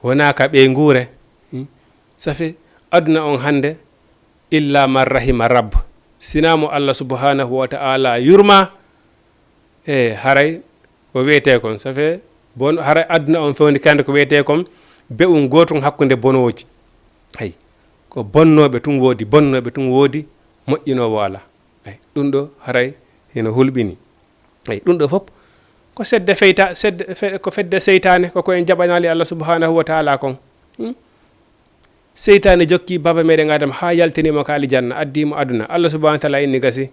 Wona ka ɓeynguure. Hmm? Ça fait aduna on hannde, illa man rahima rabb. Sina mo Allah subhanahu wa ta'ala yurma, e haray ko wiyetee kon, ça fait bon, haray aduna on fewndi kande ko wiyetee kon be'un gootun hakkunde bonooji. Ay. Ko bonnooɓe tun woodi, bonnooɓe tun woodi, moƴƴinoowo alaa. Ay, ɗum ɗo haray hino hulɓini. Ay, ɗum ɗo fof ko sedde feyta-, sedde fe-, ko fedde seytaane, ko ko en jaɓanaali Allah subhanahu wa ta'ala kon. Hmm? Seytaane jokki baaba meɗen Adama haa yaltini mo ka aljanna, addi mo aduna. Allah subhanahu wa ta'ala inni gasi.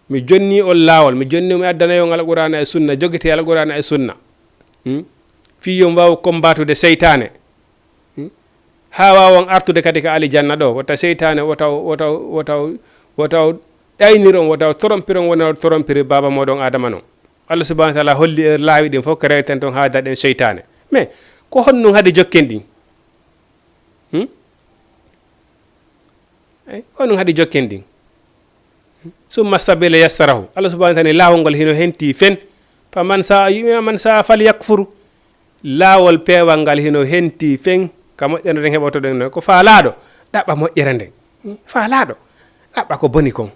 Mi jonni on laawol, mi jonni, mi addanay on Alqur'aana e Sunna, jogitee Alqur'aana e Sunna. Hmm? Fii yo on waawu kombaatude seytaane. Hmm? Haa waawa on artude kadi ka alijanna ɗo, wota seytaane, wota, wota, wota, wota ɗaynir on, wota torompir on, wona torompiri baaba mooɗon Adama non. Allah subhanahu wa ta'ala holli e laawi ɗin fof ko reweten ton haa daɗen seytaane. Mais ko honɗum haɗi jokken ɗin? Hmm? Ey, ko honɗum haɗi jokken ɗin? Summa sabila yassarahu. Allah subhanahu wa ta'ala ni laawol ngol hino henti fen. Fa man saa yu'minu, man saa fal yakfur. Laawol peewal ngal hino henti fen. Ka moƴƴere nden heɓotoɗen non. Ko faalaaɗo, ɗaɓɓa moƴƴere nden. Faalaaɗo, ɗaɓɓa ko boni kon.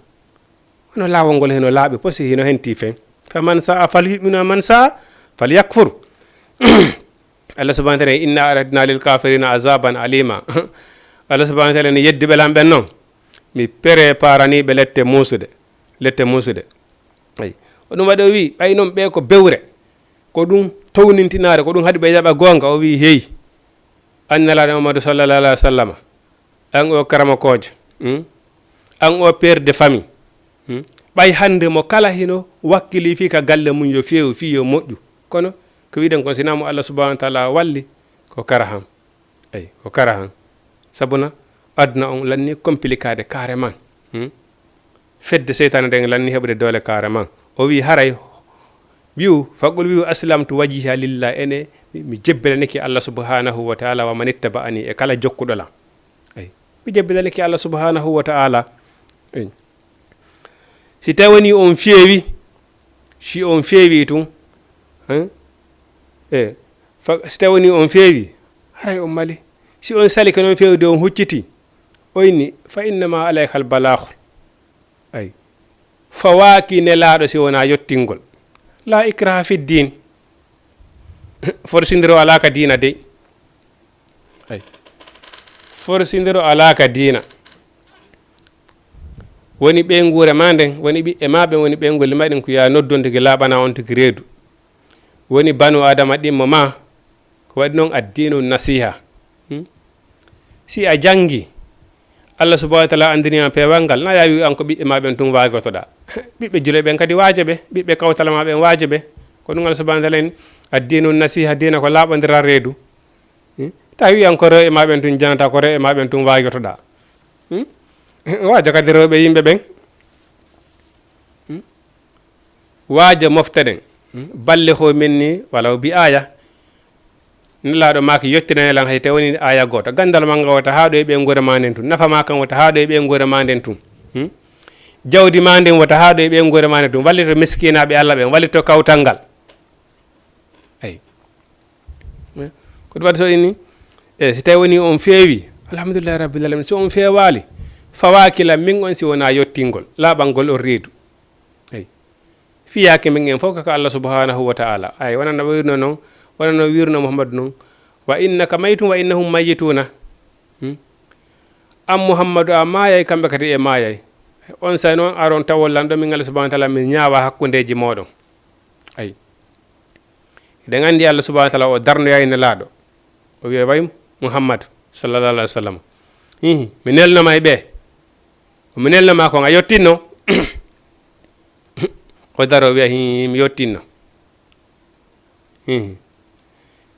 Kono laawol ngol hino laaɓi posi, hino henti fen. Fa man saa fal yu'minu, man saa fal yakfur. Allah subhanahu wa ta'ala, "Inna a'tadna lil kafirina azaban alima." Allah subhanahu wa ta'ala ni yedduɓe lan ɓen non, mi préparani ɓe lette muusude, lette muusude. Ay. Ko ɗum waɗi o wi, ɓay non ɓe ko bewre, ko ɗum townintinaare, ko ɗum haɗi ɓe jaɓa goonga. O wi, hey, an Nelaaɗo Muhammadu sallallahu alaihi wa sallama, an o karamokoojo, hmm? An o père de famille, hmm? Ɓay hannde mo kala hino wakkili fii ka galle mum yo feewu, fii yo moƴƴu. Kono ko wiɗen kon, si hinaa mo Allah subhanahu wa ta'ala walli, ko karahan. Ey, ko karahan. Sabuna aduna on lanni compliqué carrément. Hmm? Fedde seytaane nden lanni heɓude doole carrément. O wi haray, wi'u, faqul, wi'u, "Aslamtu wajhiya lillah." Ene, mi, mi jebbilanike Allah subhanahu wa ta'ala, "wa man ittaba'ani", e kala jokkuɗo lan. Ey, mi jebbilanike Allah subhanahu wa ta'ala. Ey. Si tawi woni on feewi, si on feewi tun, hein? E, fa-, si tawi woni on feewi, haray on mali. Si on salike non feewde, on hucciti, o inni, "Fa innama alaykal balaaxu." Ay. Fawaaki Nelaaɗo si wonaa yottingol. La ikraha fi diin. Forsindiro alaa ka diina dey. Ay. Forsindiro alaa ka diina. Woni ɓeynguure maa nden, woni ɓiɓɓe maa ɓen, woni ɓeynguure maa ɗen, ko yo a noddon tigi, laaɓana on tigi reedu. Woni banu Adama ɗimmo maa, ko waɗi non addiinu nasiha. Hmm? Si a janngi, Allah subhanahu wa ta'ala anndini ma peewal ngal, na yaawi an ko ɓiɓɓe maa ɓen tun waajotoɗaa. Ɓiɓɓe juulɓe ɓen kadi waajo ɓe, ɓiɓɓe kawtal maa ɓen waajo ɓe. Ko ɗum Allah subhanahu wa ta'ala en addiinu nasiha, diina ko laaɓondiral reedu. Hmm? Ta wiyan ko rewɓe maa ɓen tun janata, ko rewɓe maa ɓen tun waajotoɗaa. Hmm? Waajo kadi rewɓe yimɓe ɓen. Hmm? Waajo mofte ɗen. Hmm? Ballighuu minni walaw bi aaya. Nelaaɗo maaki, "Yottinane lan hay te woni aaya gooto." Ganndal maa ngal wota haaɗo e ɓeynguure maa nden tun. Nafa maa kan wota haaɗo e ɓeynguure maa nden tun. Hmm? Jawdi maa ndin wota haaɗo e ɓeynguure maa nden tun. Wallito miskinaaɓe Allah ɓen, wallito kawtal ngal. Ay. Ko ɗum waɗi so inni, e, si tawi woni on feewi, alhamdulillahi rabbil alamin. So on feewaali, fawaaki lan min on si wonaa yottingol, laaɓangol on reedu. Ay. Fiyaake men en fof ko ka Allah subhanahu wa ta'ala. Ay, wonano wirno non, wonano wirno Muhammadu non, "Wa innaka maytun wa innahum mayyituna." Hmm? An Muhammadu, a maayay, kamɓe kadi ɓe maayay. On saa'i non, aron tawon lan ɗo, min Allah subhanahu wa ta'ala, min ñaawa hakkundeeji mooɗon. Ay. Eɗen anndi Allah subhanahu wa ta'ala o darnoyay Nelaaɗo. O wiya, "Way Muhammadu sallallahu alaihi wa sallam. Hihi, mi nelno ma e ɓe. Ko mi nelno ma kon, a yottinno?" O daro, o wiya, "Hihi, mi yottinno." Hihi.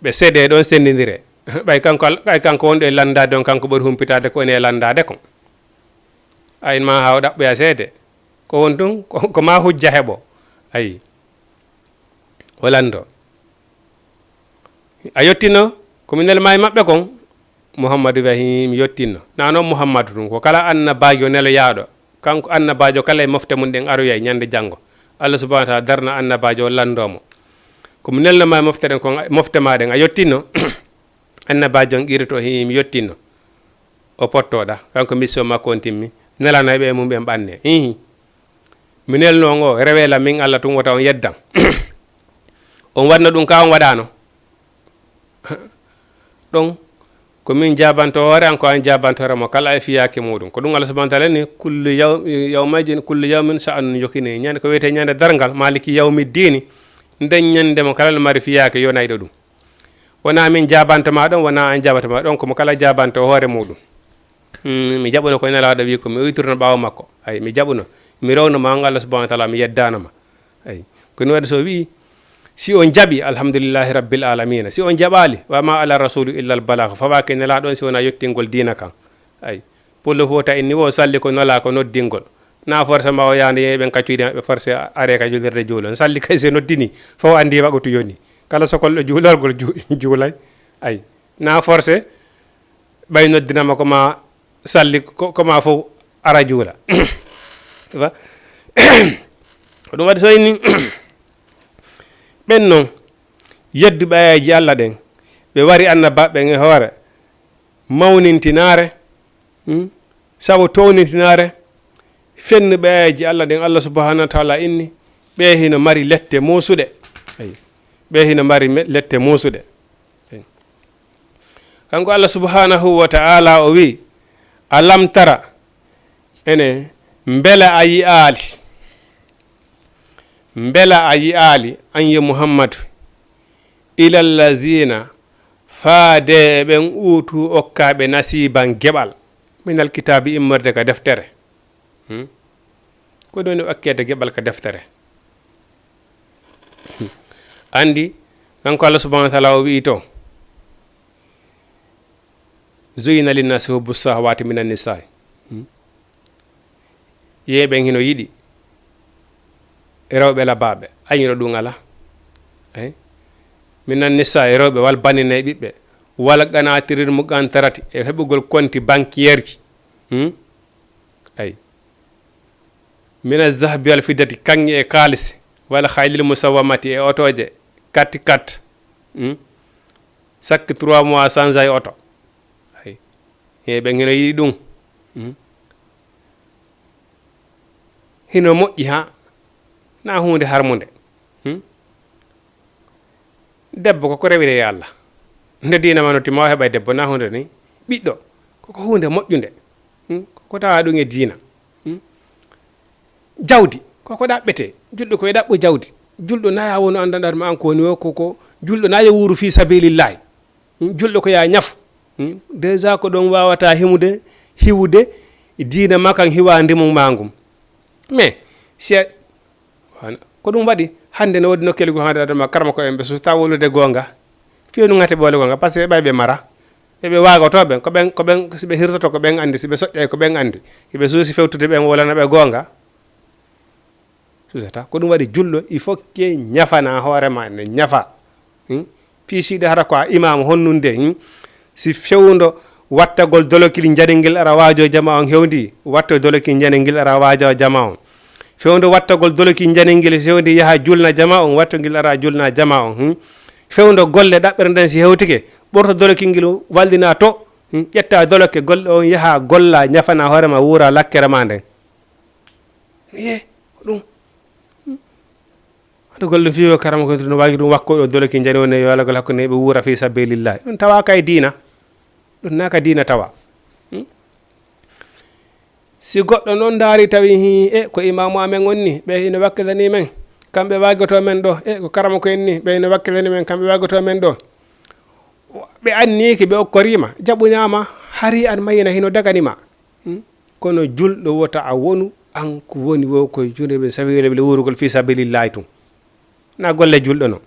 Ɓe seede ɗon senndindire. Ɓay kanko al-, ɓay kanko wonɗo e lanndaade on, kanko ɓuri humpitaade ko ene e lanndaade kon. Ay, ma haa o ɗaɓɓoya seede. Ko won tun, ko, ko ma hujja heɓo. Ay. O lanndo. A yottinno ko mi nel ma e maɓɓe kon? Muhammadu wiya, "Hii, mi yottinno." Naa noon Muhammadu tun, ko kala annabaajo neloyaaɗo, kanko annabaajo kala e mofte mum ɗen aroyay ñande janngo. Allah subhanahu wa ta'ala darna annabaajo o lanndoo mo. Ko mi nelno ma e mofte ɗen kon, mofte ma ɗen, a yottinno? Annabaajo on qirito, "Hii, mi yottinno." O pottoɗa, kanko mission makko on timmi. Nelanay ɓe e mum ɓen ɓanne. Hihi. Mi nelno ngo, rewe lan min Allah tun wota on yeddan. On waɗno ɗum ka on waɗano. Ɗon, Ko min jaabanto hoore an, ko an jaabanto hoore mo kala e fiyaake muuɗum. Ko ɗum Allah subhanahu wa taala ni, "Kullu yaw-, yawmaydin, kullu yawmin sha'nun yughni." Ñande ko wiyetee ñande darngal, maliki yawmi diini, nden ñande mo kala no mari fiyaake yonayɗo ɗum. Wonaa min jaabanto ma ɗon, wonaa an jaabanto ma ɗon, ko mo kala jaabanto hoore muuɗum. Hmm, mi jaɓuno ko Nelaaɗo wi ko mi oytirno ɓaawo makko. Ay, mi jaɓuno. Mi rewno ma an Allah subhanahu wa taala, mi yeddaano ma. Ay, ko ɗum waɗi so o wi'i, si on jaɓi, alhamdulillahi rabbil alamina. Si on jaɓaali, wa ma ala rasulu illa al balagh. Fawaake Nelaaɗo on si wonaa yottingol diina kan. Ay, pullo fota inni wo salli ko Nelaaɗo ko noddingol. Na forcément o yaande yeeɓen kaccuɗi maɓɓe forcé are ka julirde juulon. Salli kay se noddini, fof andi waɗutu yoni. Kala sokolɗo juulargol ju-, juulay. Ay, na forcé ɓay noddinama ko ma salli ko, ko ma fof ara juula. Wa-, ko ɗum waɗi so inni ɓen noon yedduɓe aayeeji Allah ɗen, ɓe wari annabaaɓe ɓen e hoore mawnintinaare, hmm? Sabu townintinaare, fennuɓe aayeeji Allah ɗen, Allah subhanahu wa taala inni, ɓe hino mari lette muusuɗe. Ay. Ɓe hino mari me-, lette muusuɗe. Ay. Kanko Allah subhanahu wa taala o wi, "Alam tara, ene, mbela a yi'aali, mbela a yi'aali, an yo Muhammadu, ila allazina, faade e ɓen uutu okkaaɓe nasiiban geɓal, minal kitaabi immorde ka deftere." Hmm? Ko ɗum woni okkeede geɓal ka deftere. Hmm. Andi, kanko Allah subhanahu wa taala o wi'i to, "Zuyina linnasi hubbu sahawati minan nisa'i." Hmm? Yeeɓen hino yiɗi rewɓe labaaɓe, añiro ɗum ala. Ay. Minan nisa'i, rewɓe wal banina e ɓiɓɓe, wal qanatiril muqantarati, e heɓugol konti bankiyerji. Hmm? Ay. Mina zahabi wal fiddati, kaŋŋe e kaalis, wal xaylil musawwamati, e otooje, quatre-quatre. Hmm? Chaque trois mois, change ay oto. Ay. He ɓen hino yiɗi ɗum. Hmm? Hino moƴƴi ha na huunde harmunde. Hmm? Debbo ko ko rewiree e Allah. Nde diina ma noddi ma o heɓa e debbo, na huunde ni. Ɓiɗɗo, ko ko huunde moƴƴunde. Hmm? Ko ko tawa ɗum e diina. Hmm? Jawdi, ko ko ɗaɓɓetee. Julɗo ko e ɗaɓɓo jawdi. Julɗo na ya wonu anndanɗaa ma an ko woni o, ko, ko julɗo na yo wuuru fi sabilillahi. Hmm? Julɗo ko ya ñafu. Hmm? Déjà ko ɗon wawata himude, hiwude diina ma kan hiwa ndimu ma ngum. Mais, si a, Wana-, ko ɗum waɗi, hannde no woodi nokkeeli goo hannde adama karama ko en ɓe suusta wolude goonga. Fewnu ŋate ɓe wala goonga, parce que ɓay ɓe mara. Ɓe ɓe waagotoo ɓen, ko ɓen, ko ɓen, si ɓe hirtoto ko ɓen anndi, si ɓe soƴƴay ko ɓen anndi. Hiɓe suusi fewtude ɓen wolana ɓe goonga. Suusata. Ko ɗum waɗi julɗo, il faut que ñafana hoore ma, ne ñafa. Hmm? Piisiiɗo hara ko a imaamu honnunde, hmm? Si fewndo wattagol dolokil njaningil ara waajo jama on hewndi, watto dolokil njaningil ara waajo jama on. Fewndo wattagol dolokil njaningil si hewndi yaha julna jama on, watto ngil ara julna jama on, hmm? Fewndo golle ɗaɓɓere nden si hewtike, ɓorto dolokil ngil wallina to, hmm? Ƴetta doloke golle on yaha golla ñafana hoore ma wuura lakkere ma nden. Ye, ko ɗum. Hmm? Hade golle ɗum fiyo karama ko no waagi ɗum wakko ɗo doloki njani woni yo alagol hakkunde ɓe wuura fi sabilillah. Ɗum tawa kay diina. Ɗum naka diina tawa. Hmm? Si goɗɗo noon ndaari tawi hi, e ko imaamu amen on ni, ɓe ina wakkilani men. Kamɓe waagoto men ɗo, e ko karama ko en ni, ɓe ina wakkilani men, kamɓe waagoto men ɗo. Ɓe anniiki, ɓe okkorima, jaɓuñaama, hari an mayina hino daganima. Hmm? Kono julɗo wota a wonu, an ko woni wo ko juuɗe ɓe sawi wele wurugol fi sabilillahi tun. Na golle julɗo non.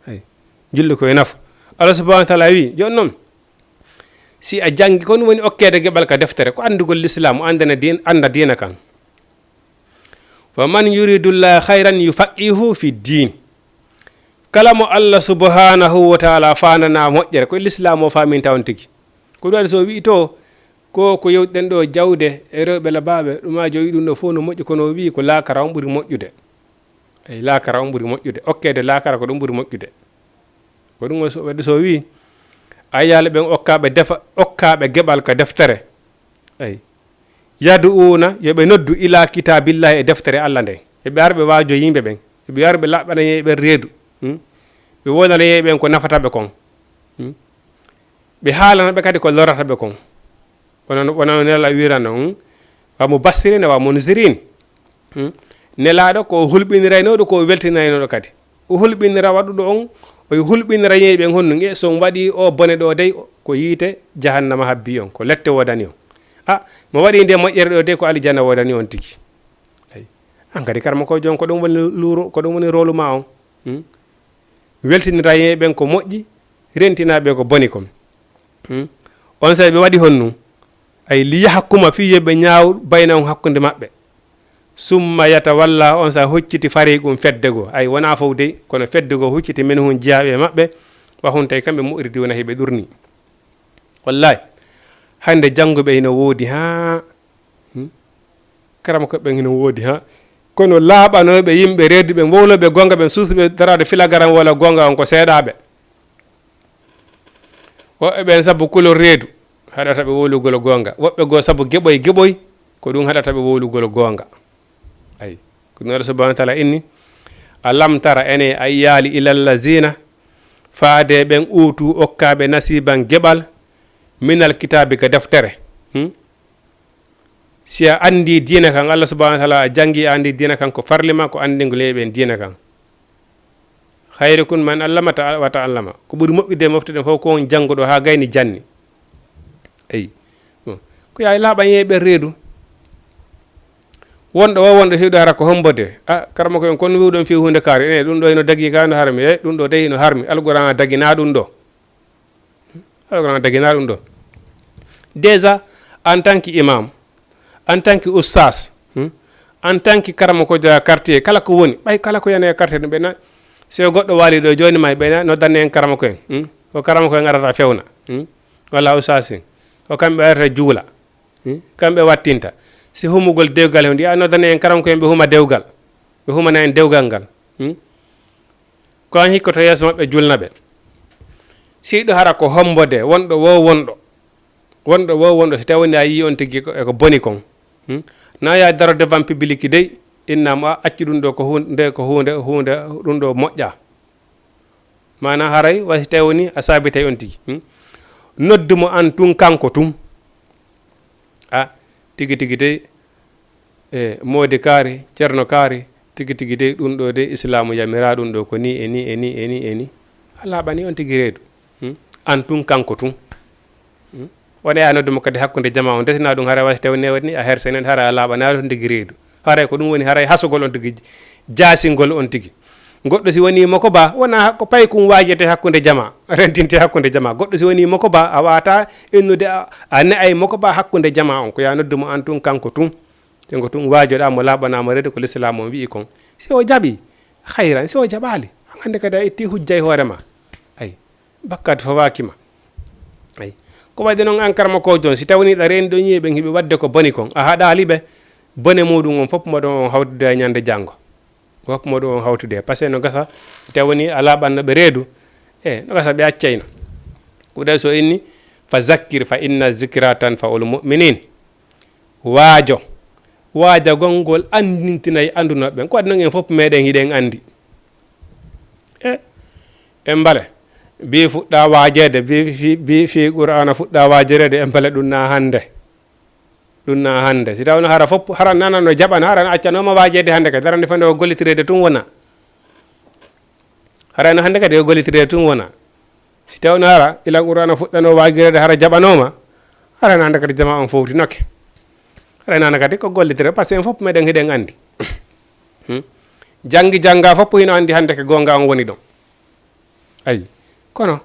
Ay. Julɗo ko e nafa. Allah subhanahu wa taala wi, jooni non, si a jangi, ko ɗum woni okkeede geɓal ka deftere, ko anndugol lislaam, anndana diin, annda diina kan. Fa man yuridullahi khayran yufaqihu fi diin. Kala mo Allah subhanahu wa taala faanana moƴƴere, ko lislaam o faaminta on tigi. Ko ɗum waɗi so o wi'i to, ko, ko yewtuɗen ɗo jawde e rewɓe labaaɓe, ɗum maa joyi ɗum ɗo fof no moƴƴi, kono o wi'i ko laakara on ɓuri moƴƴude. Eyi, laakara on ɓuri moƴƴude. Okkeede laakara ko ɗum ɓuri moƴƴude. Ko ɗum waɗi so, waɗi so o wi'i, ayyaale ɓen okkaaɓe defa-, okkaaɓe geɓal ka deftere. Eyi. Yadu'una, yo ɓe noddu ila kitaabillahi e deftere Allah nden. Yo ɓe ar ɓe waajo yimɓe ɓen. Yo ɓe ar ɓe laɓɓana yimɓe ɓen reedu. Hmm? Ɓe wonana yimɓe ɓen ko nafata ɓe kon. Hmm? Ɓe haalana ɓe kadi ko lorata ɓe kon. Wona, wona no Nelaaɗo wiirano, hmm? Wa mubassirina wa munzirin. Hmm? Nelaaɗo ko hulɓiniraynooɗo, ko weltinaynooɗo kadi. O hulɓinira waɗuɗo on, o hulɓinira yimɓe ɓen honno nge, so on waɗi o bone ɗo dey, ko yiite jahannama habbi on, ko lette wodani on. A, mo waɗi nde moƴƴere ɗo dey, ko alijanna wodani on tigi. Ay. An kadi karma ko jon, ko ɗum woni luuro, ko ɗum woni rolu ma on. Hmm? Weltinira yimɓe ɓen ko moƴƴi, rentina ɓe ko boni kon. Hmm? On saa'i ɓe waɗi honnu, ay, li yahkuma, fii yo ɓe ñaaw baynahum, hakkunde maɓɓe. Summa yatawalla, on saa'i hucciti fariqun, fedde goo. Ay, wonaa fow dey, kono fedde goo hucciti, minhum, jeyaaɓe e maɓɓe, wa hum, tawi kamɓe, mu'riduna, hiɓe ɗurni. Wallahi, hannde jannguɓe hino woodi haa. Hmm? Karamokooɓe ɓen hino woodi, ha? Kono laaɓanooɓe yimɓe, reeduɓe, wowlooɓe goonga ɓen, suusuɓe daraade filagaran wala goonga on ko seeɗaaɓe. Woɓɓe ɓen sabu kulol reedu haɗata ɓe wowlugol goonga. Woɓɓe goo sabu geɓoy geɓoy, ko ɗum haɗata ɓe wowlugol goonga. Ay, ko ɗum Allah subhanahu wa taala inni, "Alam tara, ene a yiyaali, ilal lazina, faade ɓen, uutu, okkaaɓe, nasiban, geɓal, minal kitaabi, ka deftere." Hmm? Si a anndi diina kan, Allah subhanahu wa taala, a janngi, a anndi diina kan, ko farli ma ko anndingol yimɓe ɓen diina kan. "Khayrukum man allama ta-, wa ta'allama." Ko ɓuri moƴƴude e mofte ɗen fof ko on jannguɗo haa gayni janni. Eyi. Bon. Ko yaha laaɓan yimɓe ɓen reedu. Wonɗo o, wonɗo hiɗo hara ko hombo de. A, karamoko en kon wi'uɗon fii huunde kaari. E, ɗum ɗo hino dagi ka no harmi. E, ɗum ɗo de hino harmi. Alquraan a dagina ɗum ɗo. Alquraan dagina ɗum ɗo. Déjà, en tant que imam, en tant que oustaz, hmm, en tant que karamoko ja quartier, kala ko woni, ɓay kala ko yani e quartier ɗum, ɓe na, si o goɗɗo waali ɗo jooni ma, ɓe na, noddanne en karamoko en, hmm, ko karamoko en arata fewna, hmm, walla oustaz en, ko kamɓe arata juula, hmm, kamɓe wattinta. Si humugol dewgal hon, a noddanne en karamoko en, ɓe huma dewgal, ɓe humana en dewgal ngal, hmm. Ko an hikkoto yeeso maɓɓe, julna ɓe. Si ɗo hara ko hombo de, wonɗo wo wonɗo. Wonɗo wo wonɗo, si tawi woni a yii on tigi ko, e ko boni kon. Hmm? Na ya daro devant public dey, inna mo a accu ɗum ɗo ko huunde, nde ko huunde, huunde ɗum ɗo moƴƴa. Maana haray, wa si tawi woni a saabitay on tigi. Hmm? Noddu mo an tun kanko tun. A, tigi tigi dey, e, moodi kaari, ceerno kaari, tigi tigi dey, ɗum ɗo dey, Islaamu yamiraa ɗum ɗo ko ni e ni e ni e ni e ni. A laaɓani on tigi reedu. Hmm? An tun, kanko tun. Hmm? Wona yaa noddu mo kadi hakkunde jamaa on, desina ɗum hara wasi tawi newani a herse nen, hara a laaɓani on tigi reedu. Haray ko ɗum woni haray hasugol on tigi, jaasingol on tigi. Goɗɗo si woni mo ko ba, wona ko paykun waajete hakkunde jamaa, rentinte hakkunde jamaa. Goɗɗo si woni mo ko ba, a waata innude a, a ne'ay mo ko ba hakkunde jamaa on, ko yaa noddu mo an tun, kanko tun. Te ngo tun waajoɗaa mo, laaɓanaa mo reedu ko Lislaam on wi'i kon. Si o jaɓi, hayran, si o jaɓaali, an hannde kadi a itti hujja e hoore ma. Ay, bakkaatu fawaaki ma. Ay. Ko waɗi noon an karma ko jon, si tawni ɗa reeni ɗon yimɓe ɓen hiɓe waɗde ko boni kon, a haɗaali ɓe, bone muuɗum on fof mboɗon on hawtude e ñande janngo. Ko hakkunde ɗum on hawtude. Parce que no gasa, si tawi woni a laaɓanno ɓe reedu, e no gasa ɓe accayno. Ko ɗay so inni, "Fa zakkir fa inna zikra tanfa'ul mu'minin." Waajo. Waajagol ngol anndintinay anndunoɓe ɓen. Ko waɗi noon en fof meɗen hiɗen anndi. E, en mbale. Bi fuɗɗa waajeede, bi fi, bi fi Qur'aana fuɗɗa waajereede, en mbale ɗum na hannde. Ɗum na hannde. Si tawno hara fof, hara nana no jaɓana, hara no accanooma waajeede hannde kadi. Hara nde fende o gollitireede tun wona. Hara no hannde kadi o gollitireede tun wona. Si tawno hara ila Qur'aana fuɗɗano waajireede hara jaɓanooma, hara no hannde kadi jamaa on fowtinoke. Hara no hannde kadi ko gollitire, parce que en fof meɗen hiɗen anndi. Hmm? Janngi jannga fof hino anndi hannde ko goonga on woni ɗon. Ayi. Kono,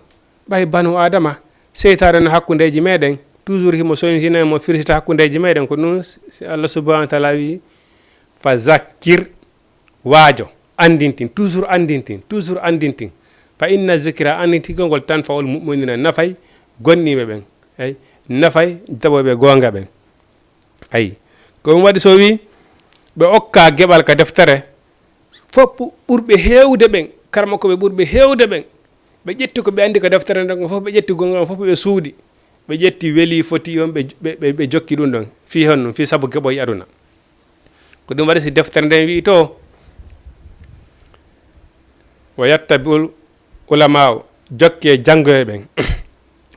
ɓay banu Aadama, seytaane no hakkundeeji meɗen, toujours himo soñsina mo firsita hakkundeeji meɗen, ko ɗum si Allah subhanahu wa taala wi'i, "Fa zakkir," waajo, anndintin, toujours anndintin, toujours anndintin. "Fa inna zikra," anndintingol ngol, "tanfa'ul mu'minina," nafay gonɗiiɓe ɓen. Ay, nafay jaɓooɓe goonga ɓen. Ay, ko ɗum waɗi so wi'i, ɓe okka geɓal ka deftere, fof ɓurɓe heewde ɓen, karma ko ɓe ɓurɓe heewde ɓen, ɓe ƴetti ko ɓe anndi ko deftere nden, fof ɓe ƴetti gonga on, fof ɓe suuɗi, ɓe ƴetti weli foti on, ɓe, ɓe, ɓe, ɓe jokki ɗum ɗon. Fii honno? Fii sabu geɓoy aduna. Ko ɗum waɗi si deftere nden wi'i to, "Wa yattabi'ul ulama'u," jokke janngoye ɓen.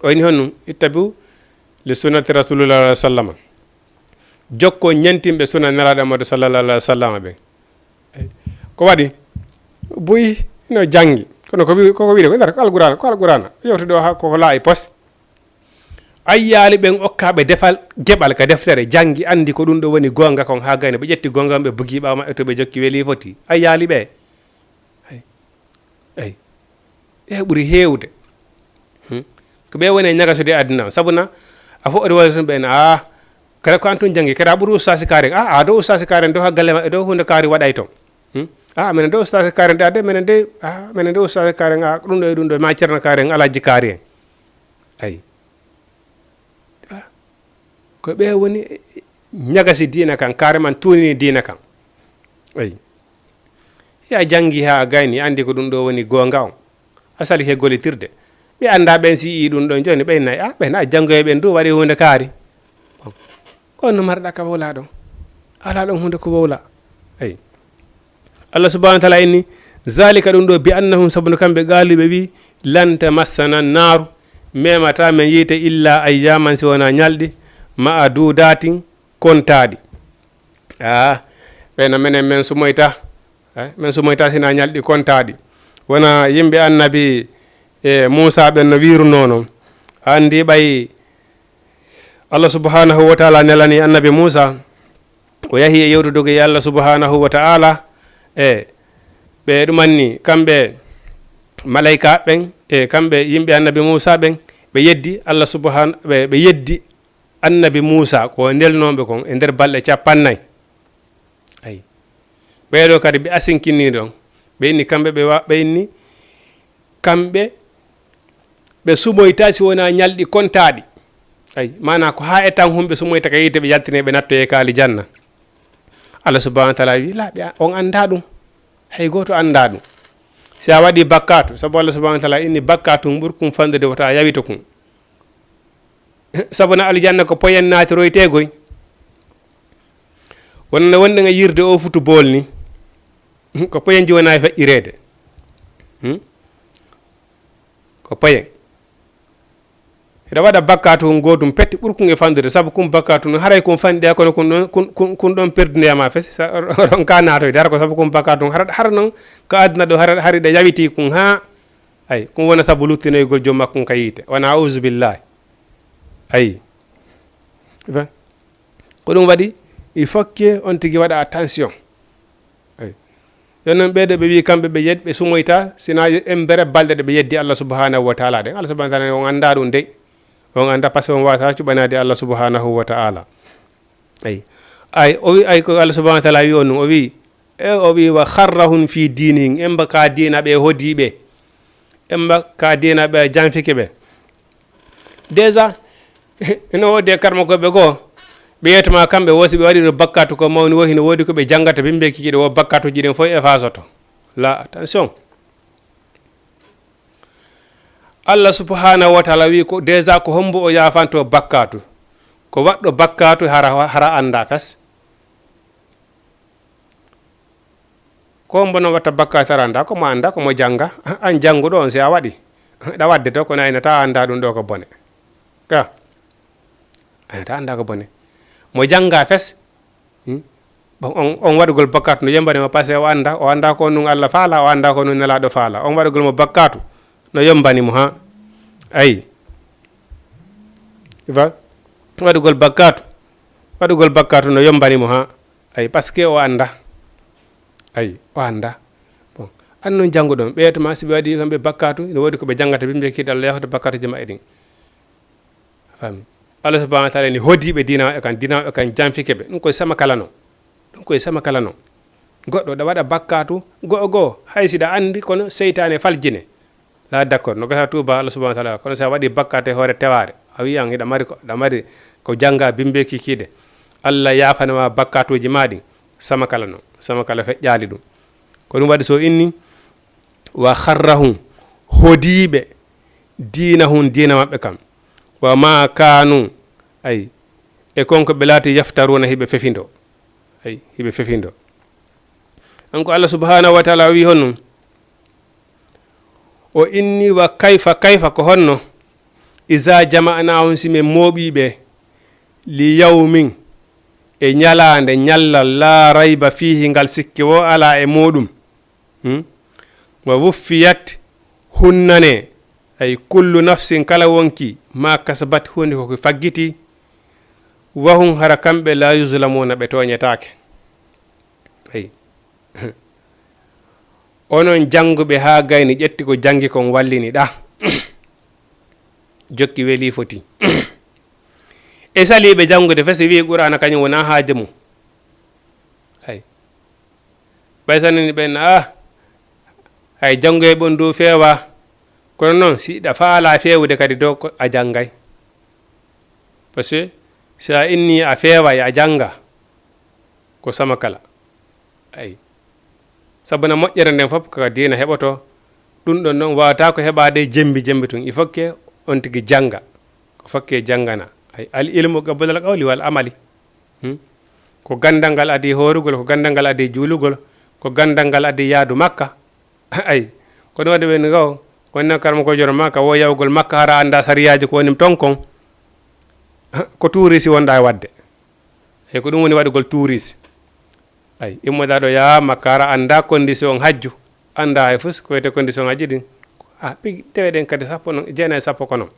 O inni honɗum, ittabi'u li sunnati Rasulillah sallallahu alaihi wasallam. Jokko ñantinɓe sunna Nelaaɗo Muhammadu sallallahu alaihi wasallam ɓen. Ko waɗi? Buy no janngi. Kono ko wi-, ko wiide ko nder ko Alqur'aana, ko Alqur'aana. Yewtude o ha ko laayi pos. Ayyaali ɓen okkaaɓe defal, geɓal ka deftere, janngi, anndi ko ɗum ɗo woni goonga kon, haa gayno ɓe ƴetti goonga on, ɓe bugi ɓaawo maɓɓe to ɓe jokki, weli foti. Ayyaali ɓe. Ay. Ay. Ɓe ɓuri heewde. Hmm? Ko ɓe woni e ñagasude aduna on. Sabu na, a fof oɗo waɗi toon ɓeen, ah, kala ko an tun janngi, kadi a ɓuri ustaasi kaari en. Ah, a dow ustaasi kaari en, dow ha galle maɓɓe, dow huunde kaari waɗay toon. Hmm? Ah, minen dow ustaasi kaari en, de, ah, de, minen de, ah, minen de ustaasi kaari en, ah, ko ɗum ɗo e ɗum ɗo, ma ceerno kaari en, alhaji kaari en. Ay. Ah, ko ɓe woni ñagasi diina kan, carrément tuunini diina kan. Ay. Si a janngi haa a gayni, anndi ko ɗum ɗo woni goonga on. A salike gollitirde. Ɓe annda ɓen si yii ɗum ɗon jooni, ɓen nayi, ah, ɓen a janngoye ɓen du waɗi huunde kaari. Bon. Ko honno marɗa ka wowla ɗon? Alaa ɗon huunde ko wowla. Ay. Allah subhanahu wa ta'ala inni, "Zalika ɗum ɗo bi annahum, sabu no kamɓe qaalu ɓe wi, lan tamassana naaru, memata men yiite illa ayyaman si wona ñalɗi, ma'adudatin kontaaɗi." Ah, ɓen no menen men sumoyta. Eh, men sumoyta sina ñalɗi kontaaɗi. Wona yimɓe annabi, e, Muusa ɓen no wiirunoo non. Anndi ɓay Allah subhanahu wa ta'ala nelani annabi Muusa, o yahi e yewtudugol e Allah subhanahu wa ta'ala, e ɓe ɗumanni kamɓe malayka ɓen, e kamɓe yimɓe annabi Muusa ɓen, ɓe yeddi Allah subhan-, ɓe, ɓe yeddi annabi Muusa ko nelnooɓe kon e nder balɗe cappannayi. Ay. Ɓee ɗoo kadi ɓe asinkinii ɗon. Ɓe inni kamɓe ɓe wa-, ɓe inni kamɓe ɓe sumoyta si wonaa ñalɗi kontaaɗi. Ay, maanaa ko haa e tan hum ɓe sumoyta ka yiite ɓe yaltinee ɓe nattoyee ka aljanna. Allah subhanahu wa ta'ala wi, "La, ɓe a-, on anndaa ɗum. Hay gooto anndaa ɗum." Si a waɗii bakkaatu, sabu Allah subhanahu wa ta'ala inni bakkaatu ɓurkum fanɗude wota a yawito kun. Sabu na aljanna ko poyen naatiroytee goy. Wonno wonɗen e yirde o futu bool ni. Ko poyen ji wona e feƴƴireede. Hmm? Ko poyen. Hiɗa waɗa bakkaatu kun gootum petti ɓurkun e fanɗude, sabu kun bakkaatu no haray kun fanɗi kono kun ɗon, kun, kun, kun ɗon perdindeya ma fes, sa-, ronka naatoyde, hara ko sabu kun bakkaatu kun, hara, hara non ka aduna ɗo, hara, hari ɗa yawiti kun haa, ay, kun wona sabu luttinoygol joom makkun ka yiite. Wona auzu billahi. Ay. Fa-, ko ɗum waɗi, il faut que on tigi waɗa attention. Ay. Jooni noon, ɓee ɗoo ɓe wii kamɓe ɓe yed-, ɓe sumoyta, sina embere balɗe ɗe ɓe yeddi Allah subhanahu wa ta'ala ɗen. Allah subhanahu wa ta'ala on anndaa ɗum de. On anndaa, parce que on waawata cuɓanaade Allah subhanahu wa ta'ala. Ay. Ay, o wi-, ay, ko Allah subhanahu wa ta'ala wi on ɗum, o wi, e, o wi, "Wa kharrahum fi dinihim", emba ka diina ɓe hodiiɓe. Emba ka diina ɓe janfike ɓe. Déjà, ene woodi e karmakooɓe goo, ɓe yiyata ma kamɓe woo si ɓe waɗi ɗo bakkaatu ko mawni woo, hino woodi ko ɓe janngata bimbe kikiɗe woo, bakkaatuuji ɗin fof effasoto. La, attention. Allah subhanahu wa ta'ala wi ko déjà ko hombo o yaafanto bakkaatu. Ko waɗɗo bakkaatu hara, hara annda kas. Ko hombo no watta bakkaatu hara annda, ko mo annda, ko mo jannga. An jannguɗo on si a waɗi. Ɗa waɗde to, kono aynata annda ɗum ɗo ko bone. Ka. Aynata annda ko bone. Mo jannga fes. Hmm? Bon, on, on waɗugol bakkaatu no yombani mo, parce que o annda, o annda ko nun Allah faala, o annda ko nun Nelaaɗo faala. On waɗugol mo bakkaatu no yombani mo, ha? Ayi. Ifa? Waɗugol bakkaatu. Waɗugol bakkaatu no yombani mo, ha? Ayi, parce que o annda. Ayi, o annda. Bon, an nun jannguɗon, ɓeya tuma si ɓe waɗi kamɓe bakkaatu, ne woodi ko ɓe janngata, bimbe kiiɗe Allah yafata bakkaatuuji maɓɓe ɗin. A faami? Allah subhanahu wa ta'ala ni hodiiɓe diina maɓɓe kan, diina maɓɓe kan janfike ɓe. Ɗum koye sama kala non. Ɗum koye sama kala non. Goɗɗo ɗa waɗa bakkaatu, go'o go'o, hay si ɗa anndi, kono seytaane faljine. La, d'accord, no gasa tuuba Allah subhanahu wa ta'ala. Kono si a waɗi bakkaatu e hoore tewaare, a wiyan hiɗa mari ko, ɗa mari ko jannga bimbe kikiiɗe. Allah yaafana ma bakkaatuuji ma ɗin, sama kala non. Sama kala feƴƴaali ɗum. Ko ɗum waɗi so inni, "Wa kharrahum", hodiiɓe diinahum, diina maɓɓe kam. "Wa ma kanu", ay, e kon ko ɓe laati, "yaftaruna", hiɓe fefindo. Ay, hiɓe fefindo. Kanko Allah subhanahu wa ta'ala o wi honno? O inni, "Wa kayfa", kayfa ko honno? Iza jama'nahum, si min mooɓii ɓe, li yawmin, e ñalaande, ñallal, laa rayba fiihi, ngal sikke woo alaa e muuɗum. Hmm? Wa wuffiyat, hunnanee, ay kullu nafsin, kala wonkii, maa kasabat, huunde ko ki faggiti, wa hum, hara kamɓe, laa yuzlamuuna, ɓe tooñetaake. Ay. Onon jannguɓe haa gayni, ƴetti ko janngi kon wallini ɗa. Jokki weli foti. E saliiɓe janngude fes, wi'i Qur'aana kañum wona haaje mum. Ay. Ɓay sanani ɓen, ah, ay janngoyɓe on dow feewa. Kono noon, si ɗa faala feewude kadi dow ko a janngay. Parce que si a inni a feeway, a jannga, ko sama kala. Ay. Sabu na moƴƴere nden fof ko diina heɓoto. Ɗum ɗon noon waawata ko heɓaade jembi jembi tun. Il faut que on tigi jannga. Ko fakke janngana. Ay, al ilmu qabla al qawli wal amali. Hmm? Ko ganndal ngal adii hoorugol, ko ganndal ngal adii juulugol, ko ganndal ngal adii yaadu Makka. Ay, ko ɗum waɗi ɓen gaw, wonno karamoko joro Makka, wo yawgol Makka, hara annda sariyaaji ko woni ton kon. Ko tuurisi wonɗa e waɗde. Ay, ko ɗum woni waɗugol tuurisi. Ay, immoɗa ɗo yaha Makka, hara annda condition hajju. Annda hay fus, ko wiyete condition hajji ɗin. Ah, ɓe tewe ɗen kadi sappo non, jeenayi sappo ko non.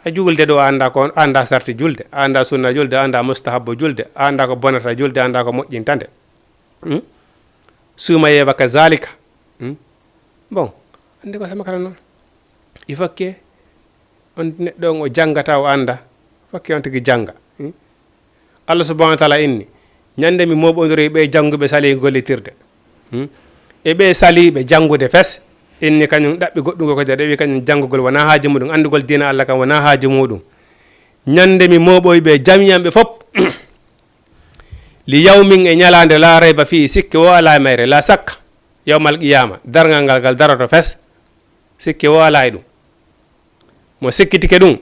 A juulde ɗo, a annda ko, a annda sarti julde, a annda sunna julde, a annda mustahabbo julde, a annda ko bonata julde, a annda ko moƴƴinta nde. Hmm? Suumayee wa kazalika. Hmm? Bon, anndi ko sama kala noon. Il faut que on neɗɗo on o janngata, o annda. Il faut que on tigi jannga. Hmm? Allah subhanahu wa taala inni, ñande mi mooɓondiri ɓe jannguɓe sali gollitirde. Hmm? E ɓe saliiɓe janngude fes, inni kañum ɗaɓɓi goɗɗungol ko jaaɗi, wi kañum janngugol wona haaji muɗum, anndugol diina Allah kan wona haaji muɗum. Ñande mi mooɓoy ɓe jamiyan ɓe fop, li yawmin, e ñalaande, la rayba fii, sikke wo alaa e mayre, la sakka, yawmal qiyama, darngal ngal ngal daroto fes, sikke wo alaa e ɗum. Mo sikkitike ɗum,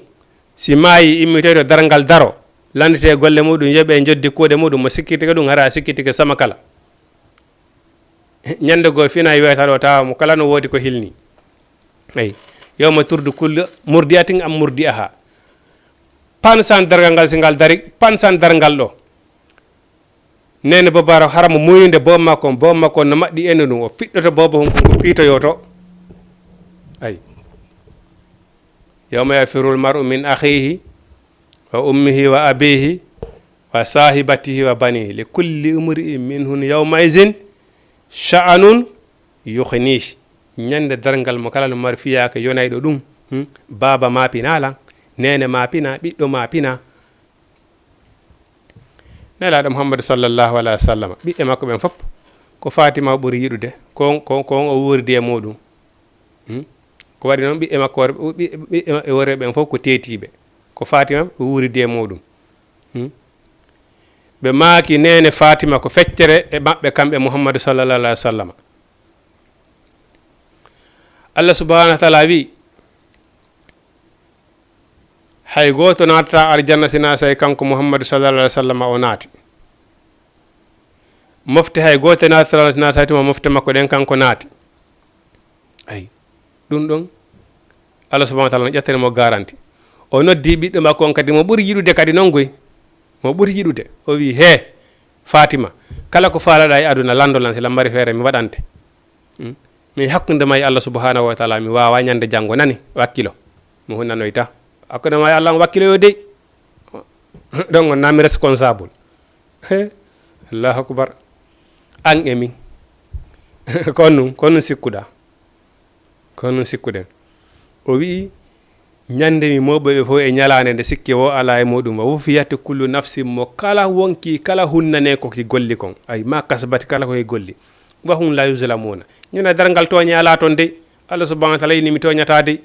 si maayi, immitoyto darngal daro, lanndite golle muɗum, yoɓe njoddi kuuɗe muɗum, mo sikkitike ɗum, hara sikkitike sama kala. Ñande goo fina e wiyata ɗo, tawa mo kala no woodi ko hilni. Eyi, yawma turdu kullu murdi'atin am murdi'aha. Pansan dargal ngal, si ngal dari, pansan dargal ɗo. Neene boobo hara, hara mo muuyunde boobo makko on, boobo makko on no maɗɗi endu ndun, o fiɗɗoto boobo hun kon ko piitoyoto. Ay. Yawma yafirrul mar'u min akhihi wa ummihi wa abihi wa sahibatihi wa banihi. Li kulli imri'in minhum yawma izin sha'anun yughnihi. Ñande darngal mo kala no mari fiyaake yonayɗo ɗum. Hmm? Baaba ma pina lan, neene ma pina, ɓiɗɗo ma pina. Nelaaɗo Muhammadu sallallahu alaihi wa sallam, ɓiɓɓe makko ɓen fof, ko Fatima o ɓuri yiɗude, ko on, ko, ko on o wuuridi e muɗum. Hmm? Ko waɗi noon ɓiɓɓe makko worɓe, ɓiɓɓe, ɓiɓɓe maɓɓe worɓe ɓen fof ko teetiiɓe. Ko Fatima ɓe wuuridi e muɗum. Hmm? Ɓe maaki neene Fatima ko feccere e maɓɓe kamɓe Muhammadu sallallahu alaihi wa sallam. Allah subhanahu wa taala wi, hay gooto naatata aljanna si na say kanko Muhammadu sallallahu alaihi wa sallam o naati. Mofte hay gooto naatata aljanna si na say tuma mofte makko ɗen kanko naati. Ay, ɗum ɗon, Allah subhanahu wa taala no ƴettani mo garanti. O noddi ɓiɗɗo makko on kadi mo ɓuri yiɗude kadi non goy. Mo ɓuri yiɗude. O wi, "He, Fatima, kala ko faalaɗa e aduna, lanndo lan, si lan mari feere, mi waɗante." Hmm? Mi hakkunde ma e Allah subhanahu wa taala, mi waawa ñande janngo, nani, wakkilo. Mi hunnanoyta. Hakkunde ma e Allah, on wakkiloyo dey. Ɗon on nami responsable. He, Allahu akbar. An e min. Ko on nun, ko on nun sikkuɗa. Ko on nun sikkuɗen. O wi'i, ñande mi mooɓoy ɓe fof e ñalaande nde sikke wo alaa e muɗum. Wa wufiyat kullu nafsin, mo kala wonki, kala hunnane ko ki golli kon. Ay, ma kasabat, kala ko ki golli. Wa hum la yuzlamuna. Ñande darngal tooñe alaa ton dey. Allah subhanahu wa taala inni mi tooñataa dey.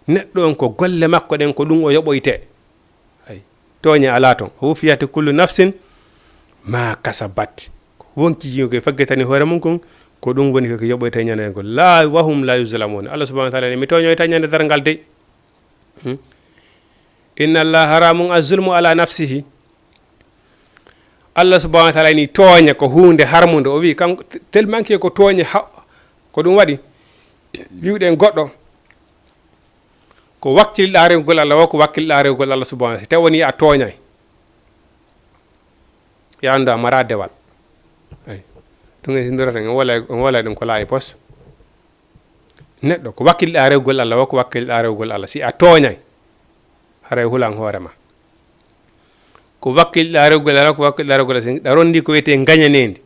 Neɗɗo on ko golle makko ɗen, ko ɗum o yoɓoyte. Ay, tooñe alaa ton. Wufiyat kullu nafsin ma kasabat. Wonki yigo e faggitani hoore mum kon, ko ɗum woni ko ki yoɓoyte ñande ngol. La, wa hum la yuzlamuna. Allah subhanahu wa taala inni mi tooñoyta ñande darngal dey. Hmm? Inna Allah haramun az-zulmu ala nafsihi. Allah subhanahu wa taala inni tooñe ko huunde harmunde. O wi kanko, tellement que ko tooñe ha-, ko ɗum waɗi. Wi'uɗen goɗɗo, Ko wakkilɗaa rewgol Allah, wo ko wakkilɗaa rewgol Allah subhanahu wa taala. Si tawi woni a tooñay, ya anndu a mara dewal. Ay. Ɗum en sindorata, en wala, en wala ɗum ko laayi pos. Neɗɗo, ko wakkilɗaa rewgol Allah, wo ko wakkilɗaa rewgol Allah. Si a tooñay, haray hulan hoore ma. Ko wakkilɗaa rewgol Allah, ko wakkilɗaa rewgol Allah. Si a rondi ko wiyetee ngañaneendi,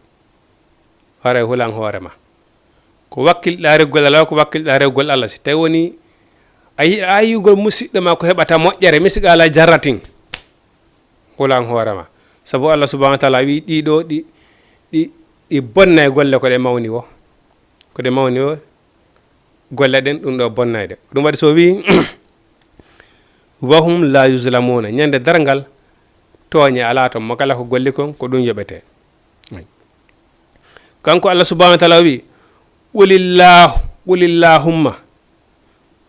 haray hulan hoore ma. Ko wakkilɗaa rewgol Allah, ko wakkilɗaa rewgol Allah. Si tawi woni a yi-, a yi'ugol musiɗɗo ma ko heɓata moƴƴere, misiqaala jarratin, hulan hoore ma. Sabu Allah subhanahu wa taala wi ɗiɗo ɗi, ɗi, ɗi bonnay golle ko ɗe mawni wo. Ko ɗe mawni wo, golle ɗen ɗum ɗo bonnayde. Ɗum waɗi so wi, "Wa hum la yuzlamuna." Ñande darngal, tooñe alaa toon. Mo kala ko golli kon, ko ɗum yoɓetee. Kanko Allah subhanahu wa taala wi, "Qulillahu, qulillahumma."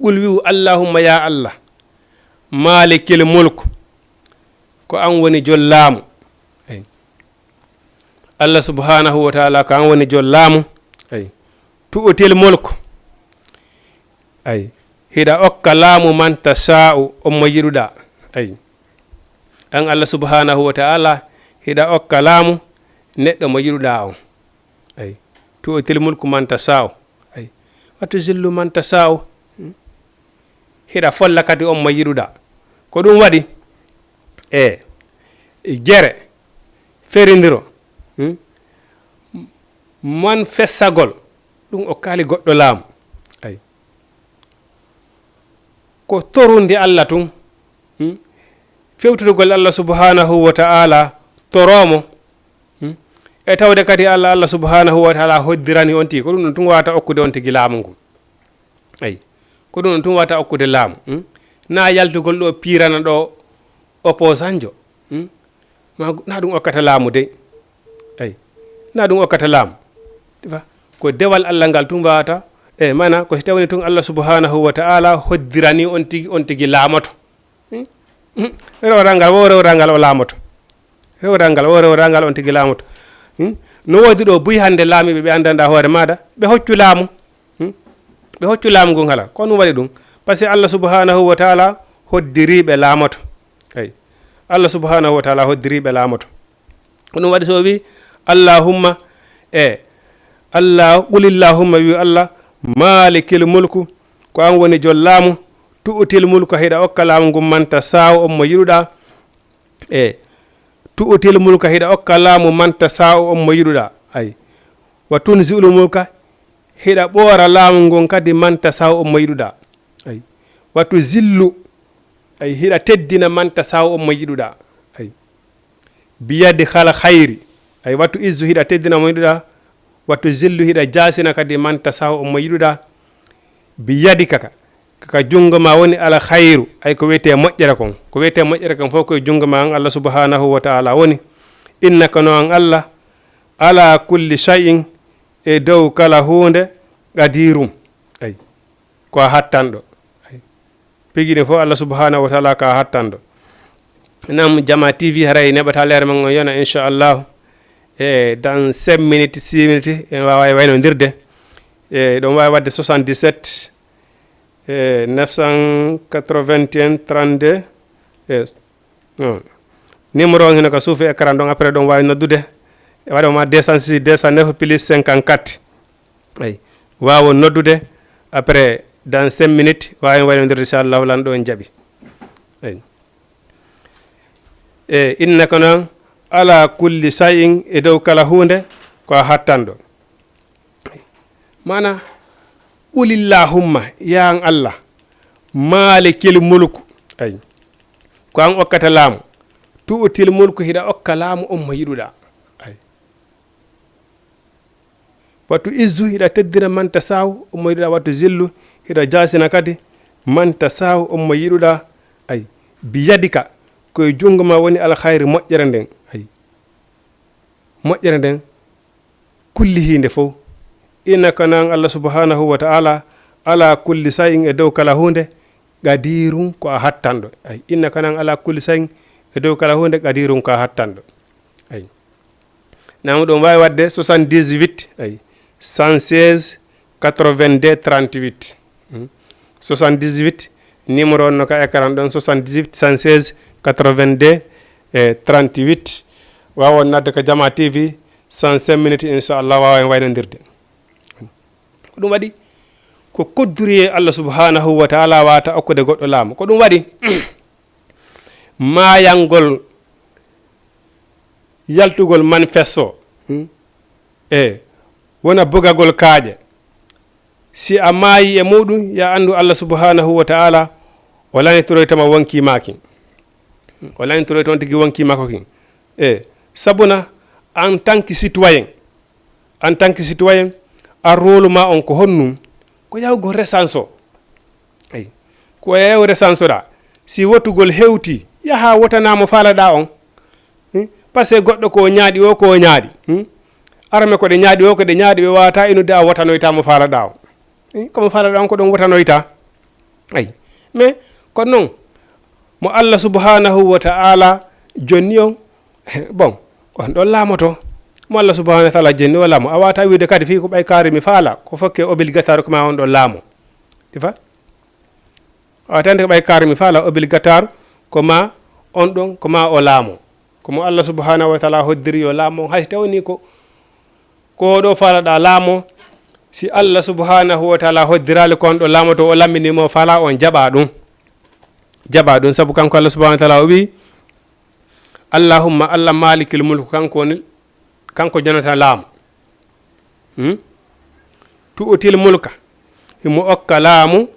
Qul wi'u, "Allahumma, ya Allah, malikil mulk." Ko an woni jol laamu. Ay. Allah subhanahu wa taala ko an woni jol laamu. Ay. Tu'til mulk. Ay. Hiɗa okka laamu man tasha'u, on mo yiɗuɗaa. Ay. An Allah subhanahu wa taala, hiɗa okka laamu neɗɗo mo yiɗuɗaa on. Ay. Tu'til mulku man tasha'u. Ay. Wa tuzillu man tasha'u. Hmm. Hiɗa folla kadi on mo yiɗuɗaa. Ko ɗum waɗi, e, e jere, ferindiro, hmm? Man fessagol, ɗum okkaali goɗɗo laamu. Ay. Ko torude Allah tun, hmm? Fewtotugol Allah subhanahu wa ta'ala, toroomo, hmm? E tawde kadi Allah, Allah subhanahu wa ta'ala hoddirani on tigi. Ko ɗum ɗon tun wawata okkude on tigi laamu ngun. Ay. Ko ɗum ɗon tun wawata okkude laamu, hmm? Na yaltugol ɗo piirana ɗo opposant jo, hmm? Ma, na ɗum okkata laamu dey. Ay. Na ɗum okkata laamu. Ɗi fa, ko dewal Allah ngal tun wawata. E, mana, ko si tawni tun Allah subhanahu wa ta'ala hoddirani on tigi, on tigi laamoto. Hmm? Hmm. Rewrangal wo, rewrangal o laamoto. Rewrangal wo, rewrangal on tigi laamoto. Hmm? No woodi ɗo buy hannde laamiiɓe ɓe anndanɗaa hoore maaɗa, ɓe hoccu laamu. Hmm? Ɓe hoccu laamu ngun hala. Ko ɗum waɗi ɗum. Parce que Allah subhanahu wa ta'ala hoddiri ɓe laamoto. Ay. Allah subhanahu wa ta'ala hoddiri ɓe laamoto. Ko ɗum waɗi so o wi, "Allahumma", e, Allah, "Qulillahumma", wi Allah, "Malikil mulku", ko an woni jol laamu, "tu'til mulka", hiɗa okka laamu ngun, "man tasha'u", on mo yiɗuɗaa, e, "Tu'til mulka", hiɗa okka laamu, "man tasha'u", on mo yiɗuɗaa, ay, "wa tunzi'ul mulka", hiɗa ɓoora laamu ngun kadi, "man tasha'u", on mo yiɗuɗaa, ay, "Wa tuzillu", ay, hiɗa teddina, "man tasha'u", on mo yiɗuɗaa, ay. "Biyadikal khayri", ay, "wa tu'izzu", hiɗa teddina mo yiɗuɗaa, "wa tuzillu", hiɗa jaasina kadi, "man tasha'u", on mo yiɗuɗaa, "biyadika", ka, ka junngo ma woni, "al khayru", ay, ko wiyetee moƴƴere kon. Ko wiyetee moƴƴere kon fof ko e junngo ma an Allah subhanahu wa ta'ala woni. "Innaka", no an Allah, "ala kulli shay'in", e dow kala huunde, "qadirum", ay, ko a hattanɗo. Ay. Pigi ɗin fof Allah subhanahu wa ta'ala ka hattanɗo. Nam Jama T V haray neɓata leere men on yona, inchallahu. E dans cinq minutes, six minutes, en wawa e waynondirde. E ɗon wawi wadde soixante-dix-sept, e neuf cent quatre-vingt-un trente-deux, e non. Numéro on hino ka suufe écran ɗon, après ɗon wawi noddude. E waɗa ma deux cent six, deux cent neuf plus cinquante-quatre. Ay. Wawa noddude, après, dans cinq minutes, wawi waynondirde, inchallahu, lan ɗo en jaɓi. Ay. E, innaka noon, ala kulli shay'in, e dow kala huunde, ko a hattanɗo. Mana, qulillahumma, ya an Allah, malikil mulku, ay, ko an okkata laamu, tu'til mulku, hiɗa okka laamu on mo yiɗuɗaa. Ay. Wa tu'izzu, hiɗa teddina, man tasha'u, on mo yiɗuɗaa. Wa tuzillu, hiɗa jaasina kadi, man tasha'u, on mo yiɗuɗaa. Ay, biyadika, ko e junngo ma woni alkhayri, moƴƴere nden. Ay, moƴƴere nden, kullihi nde fof. Innaka noon Allah subhanahu wa ta'ala, ala kulli shay'in, e dow kala huunde, qadirun, ko a hattanɗo. Ay, innaka noon ala kulli shay'in, e dow kala huunde, qadirun, ko a hattanɗo. Ay. Nam ɗum wawi wadde soixante-dix-huit, ay, cent seize, quatre-vingt-deux, trente-huit. Hmm. Soixante-dix-huit, Numéro on no ka écran ɗon, soixante-dix-huit, cent seize, quatre-vingt-deux, e trente-huit. Waawon nadde ka Jama T V, cent cinq minutes, inchallah, waawen waynondirde. Ko ɗum waɗi, ko kodduroyee Allah subhanahu wa taala waawata okkude goɗɗo laamu. Ko ɗum waɗi, maayangol, yaltugol manifesto, hmm? E wona bugagol kaaƴe. Si a maayi e muɗum, ya anndu Allah subhanahu wa taala o lanitoroytama wonkii maa kin. O lanitoroyta on tigi wonkii maa ko kin. E sabuna, en tant que citoyen, en tant que citoyen, a rôle maa on ko honnum? Ko yahugol recensé o. Eyi. Ko yahu recensé ɗaa. Si wotugol hewtii, yahaa wotanaa mo faalaɗaa on. Hmm? Parce que goɗɗo ko o ñaaɗi o, ko o ñaaɗi. Hmm? Arme ko ɗe ñaaɗi o, ko ɗe ñaaɗi, ɓe waawataa inude a wotanoytaa mo faalaɗaa on. Hmm? Ko mo faalaɗaa on, ko ɗon wotanoytaa. Eyi. Mais ko non, mo Allah subhanahu wa ta'ala jonni on, bon, on ɗon laamoto. Mo Allah subhanahu wa ta'ala jonni o laamo. A waawataa wiide kadi fii ko ɓay kaari mi faala, ko fokke obligatoire ko maa on ɗon laamo. Ɗi fa? A waawataa wiide ko ɓay kaari mi faala obligatoire ko maa on ɗon, ko maa o laamo. Ko mo Allah subhanahu wa ta'ala hoddiri yo laamo, hay si tawni ko, ko ɗo faalaɗaa laamo, si Allah subhanahu wa ta'ala hoddiraali ko on ɗo laamoto, o lammini mo faala on, jaɓaa ɗum. Jaɓaa ɗum, sabu kanko Allah subhanahu wa ta'ala o wi'i, "Allahumma, Allah malikil mulk, kanko woni, kanko jonata laamu. Hmm? Tu'til mulka, himo okka laamu,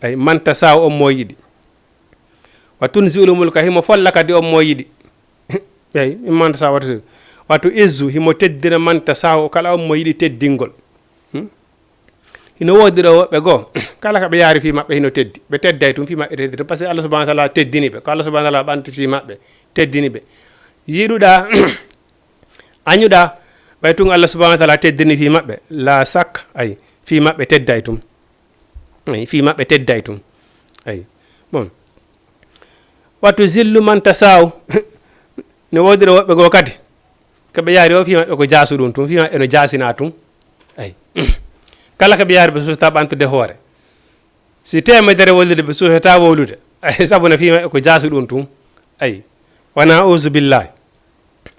ay, man tasa'u, on mo yiɗi. Wa tunzi'ul mulka, himo folla kadi on mo yiɗi." Eyi, man tasa'u, wa tunzi'u. Wa tu'izzu, himo teddina man tasa'u, kala on mo yiɗi teddingol. Hmm? Hino woodi ɗo woɓɓe goo, kala ka ɓe yaari fii maɓɓe hino teddi. Ɓe tedday tun, fii maɓɓe teddi tun. Parce que Allah subhanahu wa ta'ala teddini ɓe. Ko Allah subhanahu wa ta'ala ɓanti fii maɓɓe, teddini ɓe. Yiɗuɗaa, añuɗaa, ɓay tun Allah subhanahu wa ta'ala teddini fii maɓɓe. La shakka, ay, fii maɓɓe tedday tun. Ay, fii maɓɓe tedday tun. Ay. Bon. Wa tuzillu man tasa'u. No woodi ɗo woɓɓe goo kadi. Ko ɓe yaari o fii maɓɓe ko jaasuɗun tun, fii maɓɓe no jaasinaa tun. Ay. Kala ko ɓe yaari ɓe suusataa ɓantude hoore. Si teemedere wallide ɓe suusataa wowlude. Ay, sabu no fii maɓɓe ko jaasuɗun tun. Ay. Wa na'uzu billahi.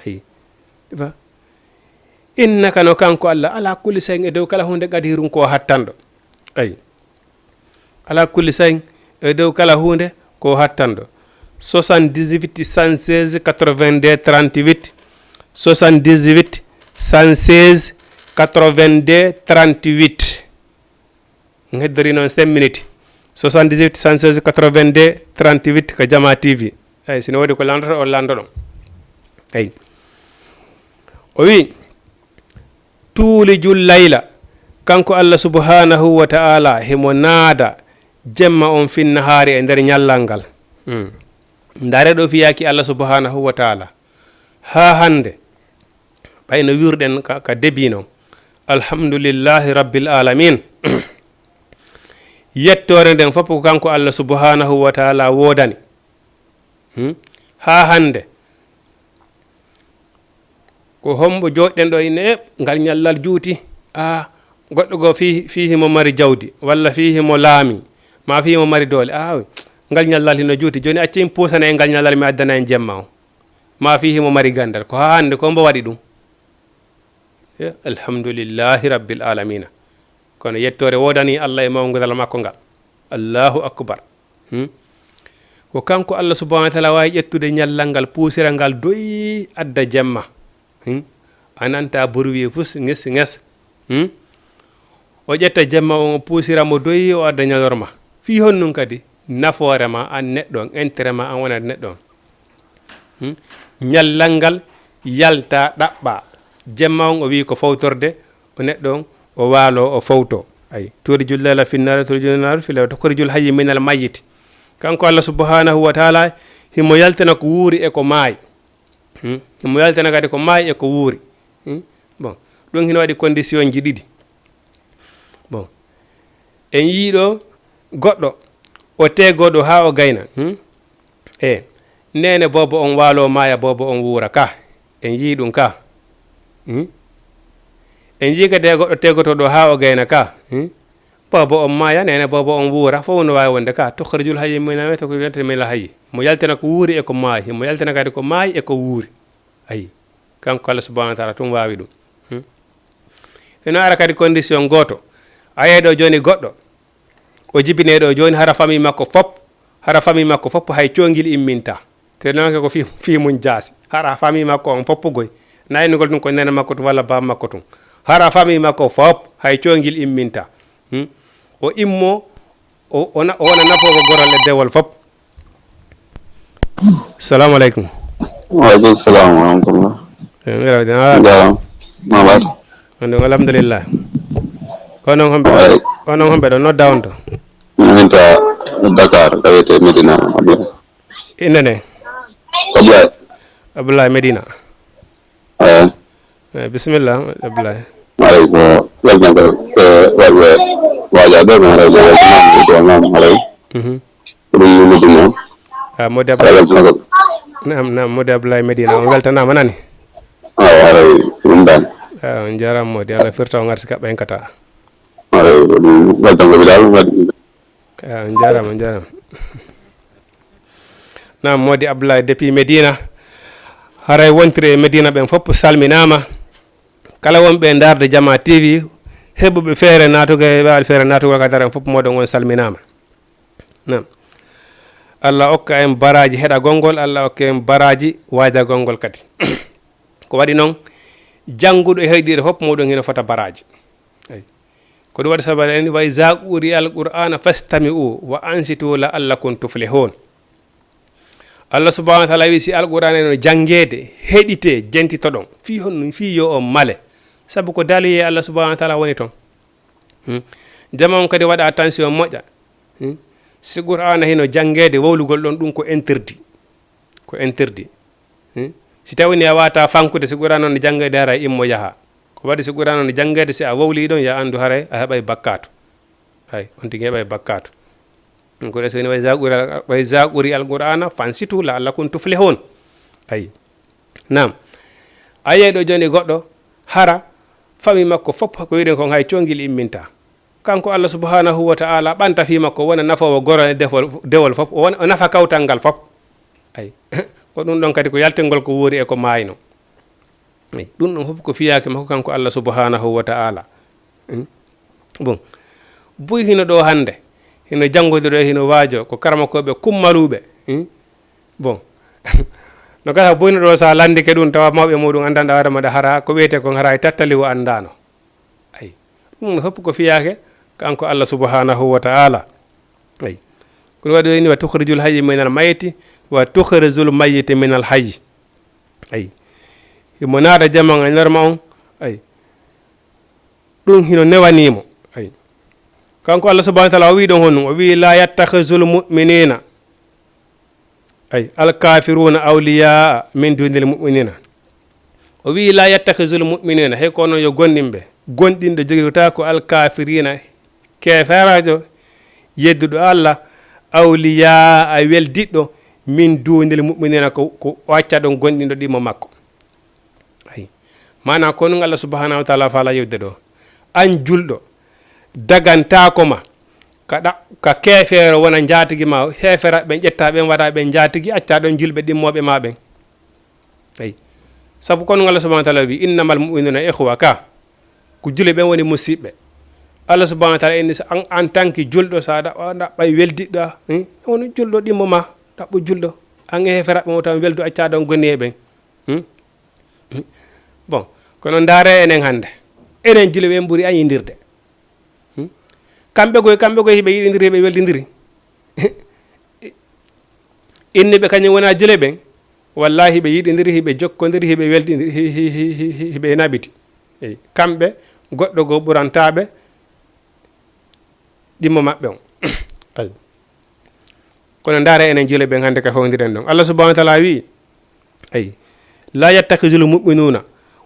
Ay. Ba. Innaka no kanko Allah, ala kulli shay'in e dow kala huunde qadirun ko hattanɗo. Ay. Ala kulli shay'in e dow kala huunde ko hattanɗo. Soixante-dix-huit, cent seize, quatre-vingt-deux, trente-huit. Soixante-dix-huit, cent seize, quatre-vingt-deux, trente-huit. Heddori noon cinq minutes. Soixante-dix-huit, cent seize, quatre-vingt-deux, trente-huit ko Jama T V. Eyi, sino woodi ko lanndata, on lanndoɗon. Eyi. O wi'i, "Tuulijul layla", kanko Allah subhanahu wa ta'ala, himo naada jemma on fin nahaari e nder ñallal ngal. Hmm. Ndaare ɗo fiyaaki Allah subhanahu wa ta'ala. Haa hannde, ɓay no wi'ruɗen ka, ka début non. Alhamdulillahi Rabbil Alamin. Yettoore nden fof ko kanko Allah subhanahu wa ta'ala woodani. Hmm? Haa hannde, ko hombo jooɗɗen ɗo ine, ngal ñallal juuti. Ah, goɗɗo goo fii, fii himo mari jawdi, walla fii himo laami, maa fii himo mari doole. Ah, ngal ñallal hino juuti. Jooni accen puusana en ngal ñallal, mi addana en jemma on. Maa fii himo mari ganndal. Ko haa hannde ko mbo waɗi ɗum. Eh, alhamdulillahi rabbil alamina. Kono yettoore woodani Allah e mawngural makko ngal. Allahu akbar. Hmm? Ko kanko Allah subhanahu wa ta'ala waawi ƴettude ñallal ngal, puusira ngal doy, adda jemma. Hmm? A nanta burwi fus, ŋes, ŋes. Hmm? O ƴetta jemma on, o puusira mo doy, o adda ñalorma. Fii honɗun kadi? Nafoore ma an neɗɗo on, intérêt ma an wonande neɗɗo on. Hmm? Ñallal ngal yalta, ɗaɓɓa. Jemma on o wi'i ko fowtorde, o neɗɗo on o waalo, o fowto. Ay, tuulijul layla fin nahaari, tuulijul nahaara fil layli, tukhrijul hayya minal mayyiti. Kanko Allah subhanahu wa ta'ala, himo yaltina ko wuuri e ko maayi. Hmm? Himo yaltina kadi ko maayi e ko wuuri. Hmm? Bon, ɗum hino waɗi condition ji ɗiɗi. Bon, en yii ɗo goɗɗo, o teegoɗo haa o gayna. Hmm? E, neene boobo on waalo maaya, boobo on wuura ka. En yii ɗum ka. Hmm? En yii kadi goɗɗo teegotoɗo haa o gayna ka. Hmm? Boobo on maaya, neene boobo on wuura, fof no waawi wonde ka. Tukhrijul hayya minal mayyiti, ko yontere minal hayyi. Mo yaltina ko wuuri e ko maayi, mo yaltina kadi ko maayi e ko wuuri. Ayi, kanko Allah subhanahu wa taala tun waawi ɗum. Hmm? Ina ara kadi condition gooto. A yehi ɗo jooni goɗɗo, o jibinee ɗo jooni, hara famille makko fop, hara famille makko fop hay coongil imminta. Te noon ko fii, fii mum jaasi. Hara famille makko on fop goy. Naynugol ɗum ko neene makko tun walla baaba makko tun. Hara famille makko fop hay coongil imminta. Hmm? O immo, o, o na-, o wona nafoowo goral e dewol fop. Salamu aleykum. Waaleykum salam wa rahmatullah. Eh, mi rawdi, ah. Njaram. Mamat. On ɗum, alhamdulillah. Ko non homɓe, Waaley. Ko non homɓe ɗo nodda on to? Min ta Dakar, ka wiyete Medina. Innde nde? Ablaye. Ablaye Medina. Eh. Eh, bisimilla, Ablaye. Alay ko weltango, eh, waɗɓe waaja ɗo, mi haray ko weltanama, ko weltanama, haray. Mhm. Ko ɗum woni ɗum noon. Ah, Modi Ablaye. Haray weltango. Naam, naam, Modi Ablaye Medina, on weltanaama nani? Ah, haray ko ɗum ɗan. Ah, on njaaraama Modi, Allah firta on arsi kaɓɓa en kata. Haray ko ɗum weltango mi dal, waɗi. Ah, on njaaraama, on njaaraama. Naam, Modi Abdoulaye depuis Medina. Haray wontiri e Medina ɓen fof salminaama. Kala wonɓe e ndaarde Jama T V, heɓuɓe feere naatugol, waawi feere naatugol ka dara en fof, moɗon on salminaama. Naam. Allah okka en baraaji heɗagol ngol, Allah okka en baraaji waajagol ngol kadi. Ko waɗi noon, jannguɗo e heyɗiiɗo fof, moɗon hino fota baraaji. Eyi. Ko ɗum waɗi sabu en, "Wa iza quri'a al-Qur'ana fastami'u wa ansitu la'allakum tuflihun." Allah subhanahu wa taala wi, si Alqur'aana no janngeede, heɗitee, jentitoɗon. Fii honno? Fii yo on male. Sabu ko daliye Allah subhanahu wa taala woni toon. Hmm? Jama on kadi waɗa attention moƴƴa. Hmm? Si Qur'aana hino janngeede, wowlugol ɗon, ɗum ko interdit. Ko interdit. Hmm? Si tawii ni a waawataa fankude, si Qur'aana no janngeede, haray immo yaha. Ko waɗi si Qur'aana no janngeede, si a wowlii ɗon, ya anndu haray a heɓay bakkaatu. Hay, on tigi heɓay bakkaatu. Ɗum ko reseni, "Wa iza quri-, wa iza quri'a al-Qur'ana fansitu la'allakum tuflihun." Ayi. Naam. A yiyay ɗo jooni goɗɗo, hara famille makko fof ko wiɗen kon hay congil imminta. Kanko Allah subhanahu wa ta'ala ɓanta fii makko wona nafoowo goral e defol, dewol fof, o wona, o nafa kawtal ngal fof. Ayi. Ko ɗum ɗon kadi ko yaltingol ko wuuri e ko maayno. Eyi, ɗum ɗon fof ko fiyaake makko kanko Allah subhanahu wa ta'ala. Hmm? Bon. Buy hino ɗo hannde, hino janngodiro, hino waajo, ko karamokooɓe kummaluuɓe. Hmm? Bon. No gasa buy no ɗo, so a lanndike ɗum, tawa mawɓe muɗum anndanɗo, hara maɗa hara, ko wiyetee kon hara e tattali o anndaano. Ayi. Ɗum ɗon fof ko fiyaake kanko Allah subhanahu wa ta'ala. Ayi. Ko ɗum waɗi o inni, "Wa tukhrijul hayya minal mayyiti, wa tukhrijul mayyita minal hayyi." Ayi. Himo naada jaman e nder ma on. Ayi. Ɗum hino newanii mo. Ayi. Kanko Allah subhanahu wa ta'ala o wi'i ɗon honɗum? O wi'i, "La yattakhizul mu'minina." Ayi. "Al kafiruna awliya min dunil mu'minina." O wi'i, "La yattakhizul mu'minina." Hay ko onon yo gomɗinɓe. Gomɗinɗo jogitotaako al kafirina, keeferaajo, yedduɗo Allah, awliya, a weldiɗɗo, min dunil mu'minina, ko, ko o acca ɗon gomɗinɗo ɗimmo makko. Ayi. Maanaam ko ɗum Allah subhanahu wa ta'ala faala yewde ɗo. An julɗo, dagantaako ma ka ɗa-, ka keefeero wona njaatigi ma, heefera ɓen ƴetta ɓen waɗa ɓen njaatigi, acca ɗon julɓe ɗimmooɓe ma ɓen. Ayi. Sabu ko ɗum Allah subhanahu wa ta'ala wi, "Innamal mu'minuna ikhwa," ka. Ko julɓe ɓen woni musiɓɓe. Allah subhanahu wa ta'ala inni, so an, en tant que julɗo, so a ɗa-, a ɗaɓɓay weldiɗɗo, hmm? Woni julɗo ɗimmo ma, ɗaɓɓo julɗo. An e heeferaɓe mo tan weldu, acca ɗon goni e ɓen. Hmm? Bon, kono ndaare enen hannde. Enen julɓe ɓen ɓuri an yindirde. Hmm? Kamɓe koye, kamɓe koye hiɓe yiɗindiri, hiɓe weldindiri. Inniɓe kañum wona julɓe ɓen. Wallahi hiɓe yiɗindiri, hiɓe jokkondiri, hiɓe weldindiri, hi-, hi-, hiɓe naɓiti. Eyi, kamɓe goɗɗo goo ɓurantaaɓe ɗimmo maɓɓe on. Ayi. Kono ndaare enen julɓe ɓen hannde ka fewdiren ɗon. Allah subhanahu wa ta'ala wi, ayi, "La yattakhizul mu'minuna,"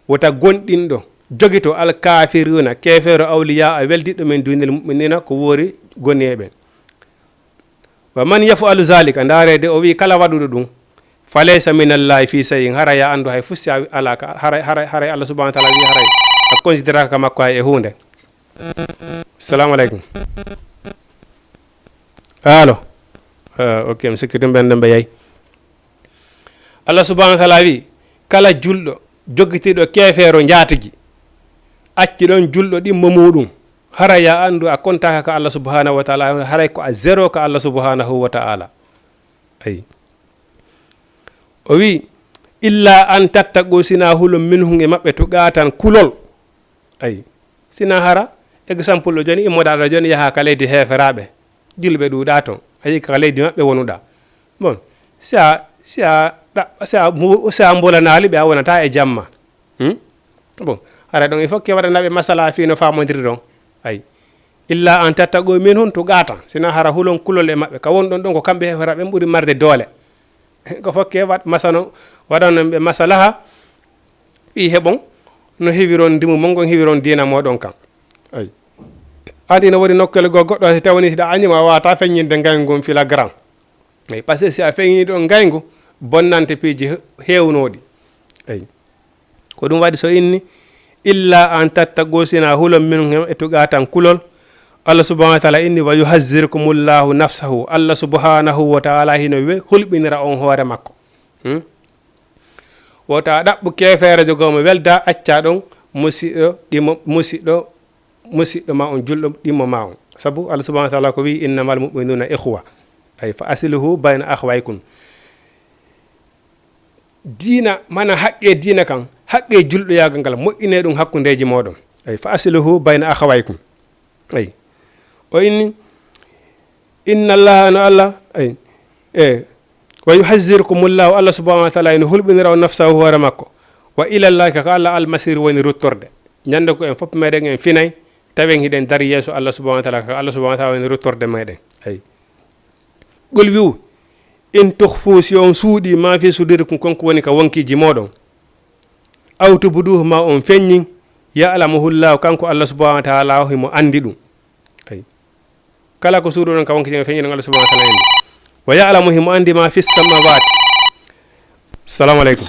wota gomɗinɗo jogito, "al kafiruna," keefeero, "awliya," a weldiɗɗo, "min dunil mu'minina," ko woori goni e ɓen. "Wa man yaf'alu zalika," ndaarede o wi kala waɗuɗo ɗum, "fa laysa minallahi fi shay'in," hara ya anndu hay fusi a wi-, alaa ka, haray, haray, haray Allah subhanahu wa ta'ala wi haray a considéraka ka makko hay e huunde. Salamu aleykum. Allo. Ah, ok, mi sikki ɗum ɓen ɗon ɓe yahi. Allah subhanahu wa taala wi, kala julɗo jokkitiiɗo keefeero njaatigi, acci ɗon julɗo ɗimmo muɗum, hara ya anndu a kontaaka ka Allah subhanahu wa taala, haray ko a zéro ka Allah subhanahu wa taala. Ayi. O wi, illa an tattaqu, sina hulon minhum e maɓɓe tuqatan kulol. Ayi. Sina hara, exemple o joni, immoɗa ɗo joni, yaha ka leydi heeferaaɓe. Julɓe ɗuuɗa ton. A yi ka leydi maɓɓe wonuɗa. Bon, si a, si a, ɗa-, si a, mu-, si a mbolanaali ɓe, a wonata e jamma. Hmm? Bon, hara ɗon, il faut que waɗanaɓe masala fii no faamondiri ɗon. Ayi. Illa an tattaqu minhum tuqatan. Sina hara hulon kulol e maɓɓe. Ka wonɗon ɗon ko kamɓe heeferaaɓe ɓuri marde doole. Ko fokke wat-, masano, waɗanon ɓe masalaha, fii heɓon no hiwiron ndimu mon ngon, hiwiron diina moɗon kan. Ayi. Andi no woni nokkel go goɗɗo, si tawni si ɗa añi ma wata feññinde ngayngu ngun flagrant. Ayi, parce que si a feññi ɗon ngayngu, bonnante piiji he-, heewnooɗi. Ayi. Ko ɗum waɗi so inni, illa an tattaqu, sina hulon minhum e tuqatan kulol. Allah subhanahu wa taala inni, wa yuhazzirukumullahu nafsahu. Allah subhanahu wa taala hino we-, hulɓinira on hoore makko. Hmm? Wota ɗaɓɓu keefeere jogoomo welda, acca ɗon musiɗɗo, ɗimo, musiɗɗo, musiɗɗo ma on, julɗo ɗimmo ma on. Sabu Allah subhanahu wa taala ko wi, innamal mu'minuna ikhwa. Ay, fa aslihu bayna akhwaykum. Diina, mana haqqe diina kan, haqqe julɗoyaagal ngal, moƴƴinee ɗum hakkundeeji mooɗon. Ay, fa aslihu bayna akhawaykum. Ay. O inni, inna Allaha, no Allah, ay, e, wa yuhazzirukumullahu, Allah subhanahu wa taala ene hulɓinira on nafsahu, hoore makko. Wa ilallahi, ka Allah almasir woni ruttorde. Ñande ko en fof meɗen en finay, tawen hiɗen dari yeeso Allah subhanahu wa taala, ka Allah subhanahu wa taala woni ruttorde meɗen. Ay. Qul wi'u, in tukhfu, si on suuɗi, ma fi sudurikum, kon ko woni ka wonkiiji mooɗon, aw tubduhu, ma on feññin, ya'lamuhu Llahu, kanko Allah subhanahu wa taala o himo anndi ɗum. Ay. Kala ko suuɗuɗon ka wonkiiji mon, feññiɗon, Allah subhanahu wa taala anndi. Wa ya'lamu, himo anndi, ma fi samawati. Salamu aleykum.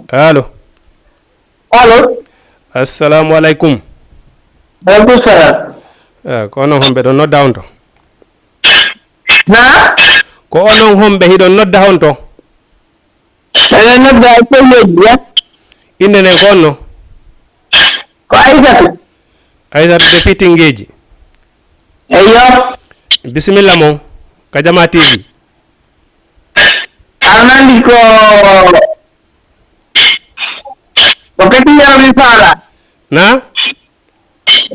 Allo. Allo. Assalamu aleykum. Aleykum salam. Eh, ko onon homɓe ɗon nodda on to? Na? Ko onon homɓe hiɗon nodda on to? Eɗen nodda e Pelleji, ya? Innde nden ko on no? Ko Aysatu. Aysatu de Pitingeji. Eyyo. Bisimilla mon ka Jama T V. Aɗa nandi ko, ko Petit Yero mi faala. Na?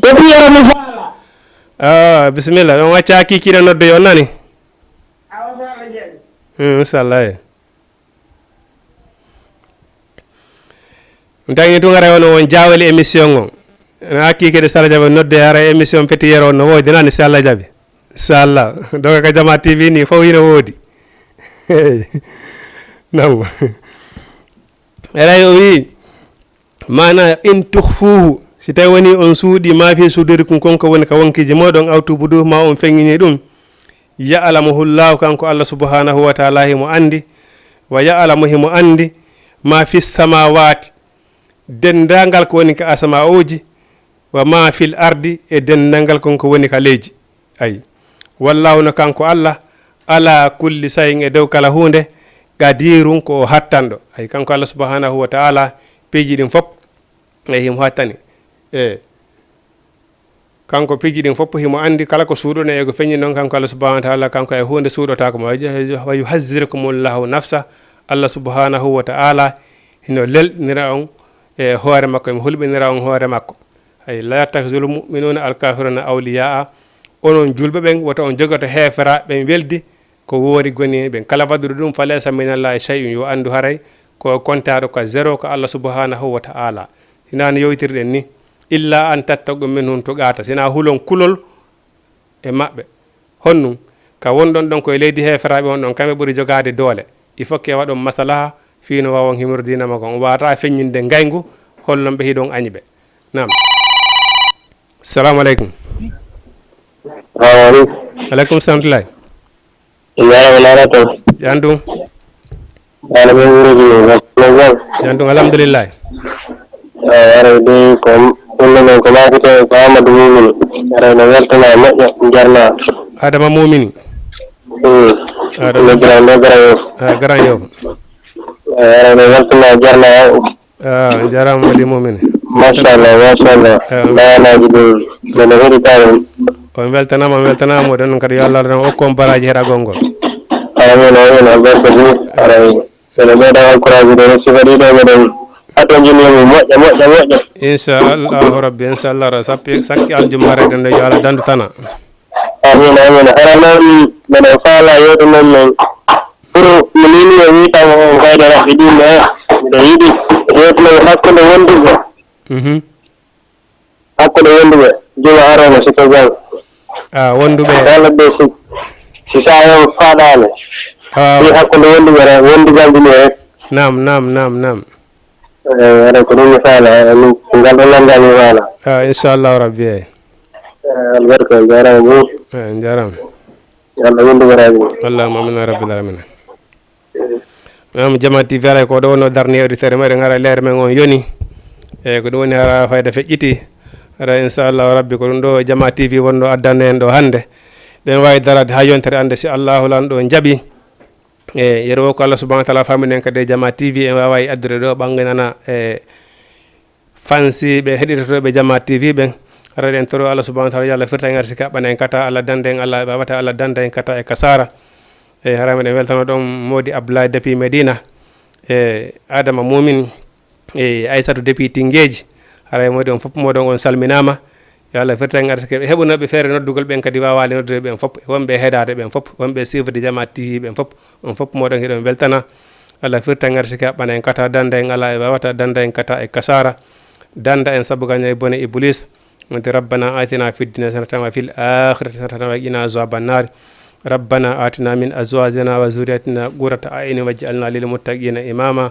Petit Yero mi faala. Ah, bisimilla. Ɗon acca kiikiiɗe nodde yo nani. Awa faala jeeɗi. Hmm, inchallah, eh. Ɗum tagi tun haray ono on jaawali émission on. Ene hakkii kadi so Allah jaɓi nodde haray émission Petit Yero on no woodi nani, si Allah jaɓi. Inchallah. Donc ka Jama T V ni fof hino woodi. Nam. Haray o wi, maana, in tukhfuhu, si tawi woni on suuɗi ma fi sudurikum, kon ko woni ka wonkiiji mooɗon, aw tubduhu, ma on feññini ɗum, ya'lamuhu Llahu, kanko Allah subhanahu wa taala himo anndi, wa ya'lamu, himo anndi, ma fi samawati, denndaangal ko woni ka asama'uuji, wa ma fil ardi, e denndaangal kon ko woni ka leydi. Ay. Wallahu, no kanko Allah, ala kulli shay'in, e dow kala huunde, qadirun, ko o hattanɗo. Ay, kanko Allah subhanahu wa taala, piiji ɗin fop, e himo hattani. E kanko piiji ɗin fop himo anndi kala ko suuɗuɗon e ko feññi non, kanko Allah subhanahu wa taala, kanko e huunde suuɗotaako mo. Wa yuhazzirukumullahu nafsa, Allah subhanahu wa taala hino lelɗinira on e hoore makko, himo hulɓinira on hoore makko. Ay, la yattakhizul mu'minuna al kafiruna awliya'a. Onon julɓe ɓen, wota on jogoto heeferaaɓe ɓen weldi, ko woori goni ɓen. Kala waɗuɗo ɗum, fa laysa minallahi shay'un, yo anndu haray ko kontaaɗo ka zéro ka Allah subhanahu wa ta'ala. Hinaa no yowtirɗen ni, illa an tattaqu minhum tuqata, sinaa hulon kulol e maɓɓe. Honɗum? Ka wonɗon ɗon ko e leydi heeferaaɓe on ɗon, kamɓe ɓuri jogaade doole. Il faut que waɗon masalaha fii no waawon himrude diina makon. On waawataa feññinde ngayngu, hollon ɓe hiɗon añi ɓe. Naam. Salamu aleykum. Salamu aleykum. Aleykum salam tulaay. Yaara ko naana toon. Yan ɗum. Haala men wuureeji men, no jam? Yan ɗum, alhamdulillahi. Eyi, haray dey ko Ɗum noon ko maaketee ko Amadou Mumini. Aray no weltanaa moƴƴo, jarnaa. Adama Mumini. Hmm. Adama. Nde Grand, nde Grand Yoff. Ah, Grand Yoff. Eh, aray no weltanaa, jarnaa. Ah, jarama Modi Mumini. Machallah, machallah. Eh, bayanaaji ɗum, mbeɗa heɗitaade. On weltanaama, on weltanaama, oɗon kadi yo Allah tan okku on baraaji heɗagol ngol. Amin, amin, albarka ɗum. Aray. Mbeɗa ɓeyda encouragé de, si waɗi ɗo, mbeɗen hatonjini mo moƴƴa, moƴƴa, moƴƴa. Inchallahu rabbi, inchallah ra-, sappi, sakki aljumma rewɗen ɗo, yo Allah dandu tana. Amin, amin. Hara noon, mbeɗen faala yeeɗu noon, noon. Pour mi nini e wiitama on kayde rafi ɗum, e mbiɗo yiɗi yeeɗu noon hakkunde wonduɓe. Mhm. Hakkunde wonduɓe, juma arano si ko jam. Ah, wonduɓe. Kala ɓe si, si sa yon faɗaale. Ah. Si hakkunde wonduɓe rek, wondugal ɗum rek. Naam, naam, naam, naam. Eh, aɗa ko ɗum mi faala, eh, min, ngal ɗo nannda mi faala. Ah, inchallahu rabbi, eyi. Eh, albarka, on jarama bo. Eh, on jarama. Yo Allah wondu baraaji mon. Allahumma amin ya rabbil alamin. Am Jama T V aray ko ɗo wonno darni auditeur meɗen ara leere men on yoni. E ko ɗum woni hara fayda feƴƴiti. Hara inchallahu rabbi ko ɗum ɗo Jama T V wonno addande en ɗo hannde. Ɗen wawi darade ha yontere ande si Allahu lan ɗo jaaɓi. E yeru o ko Allah subhanahu wa taala famini en kadi e Jama T V en wawa e addude ɗo ɓanginana e fansiɓe, heɗitotoɓe Jama T V ɓen. Hara eɗen toro Allah subhanahu wa taala yo Allah firta en arsike, haɓɓana en kata, Allah danda en, Allah ɓawata, Allah danda en kata e kasara. E hara meɗen weltano ɗon Modi Abdoulaye depuis Medina. E Adama Mumin, e Aissatou depuis Tingueji. Hara e Modi on fof moɗon on salminama. Yo Allah firta en arsike. Ɓe heɓunoɓe feere noddugol ɓen kadi wawaali noddude ɓen fof. Wonɓe heɗade ɓen fof. Wonɓe suivre Jama T V ɓen fof. On fof moɗon hiɗon weltana. Allah firta en arsike, haɓɓana en kata, danda en ala e wawata, danda en kata e kasara. Danda en sabu gaña e bone Iblis. Wonde ربنا آتنا في الدنيا حسنة وفي الآخرة حسنة وقنا عذاب النار. ربنا آتنا من أزواجنا وذرياتنا قرة أعين واجعلنا للمتقين إماما.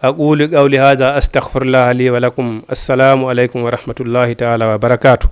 أقول قولي هذا أستغفر الله لي ولكم. السلام عليكم ورحمة الله تعالى وبركاته.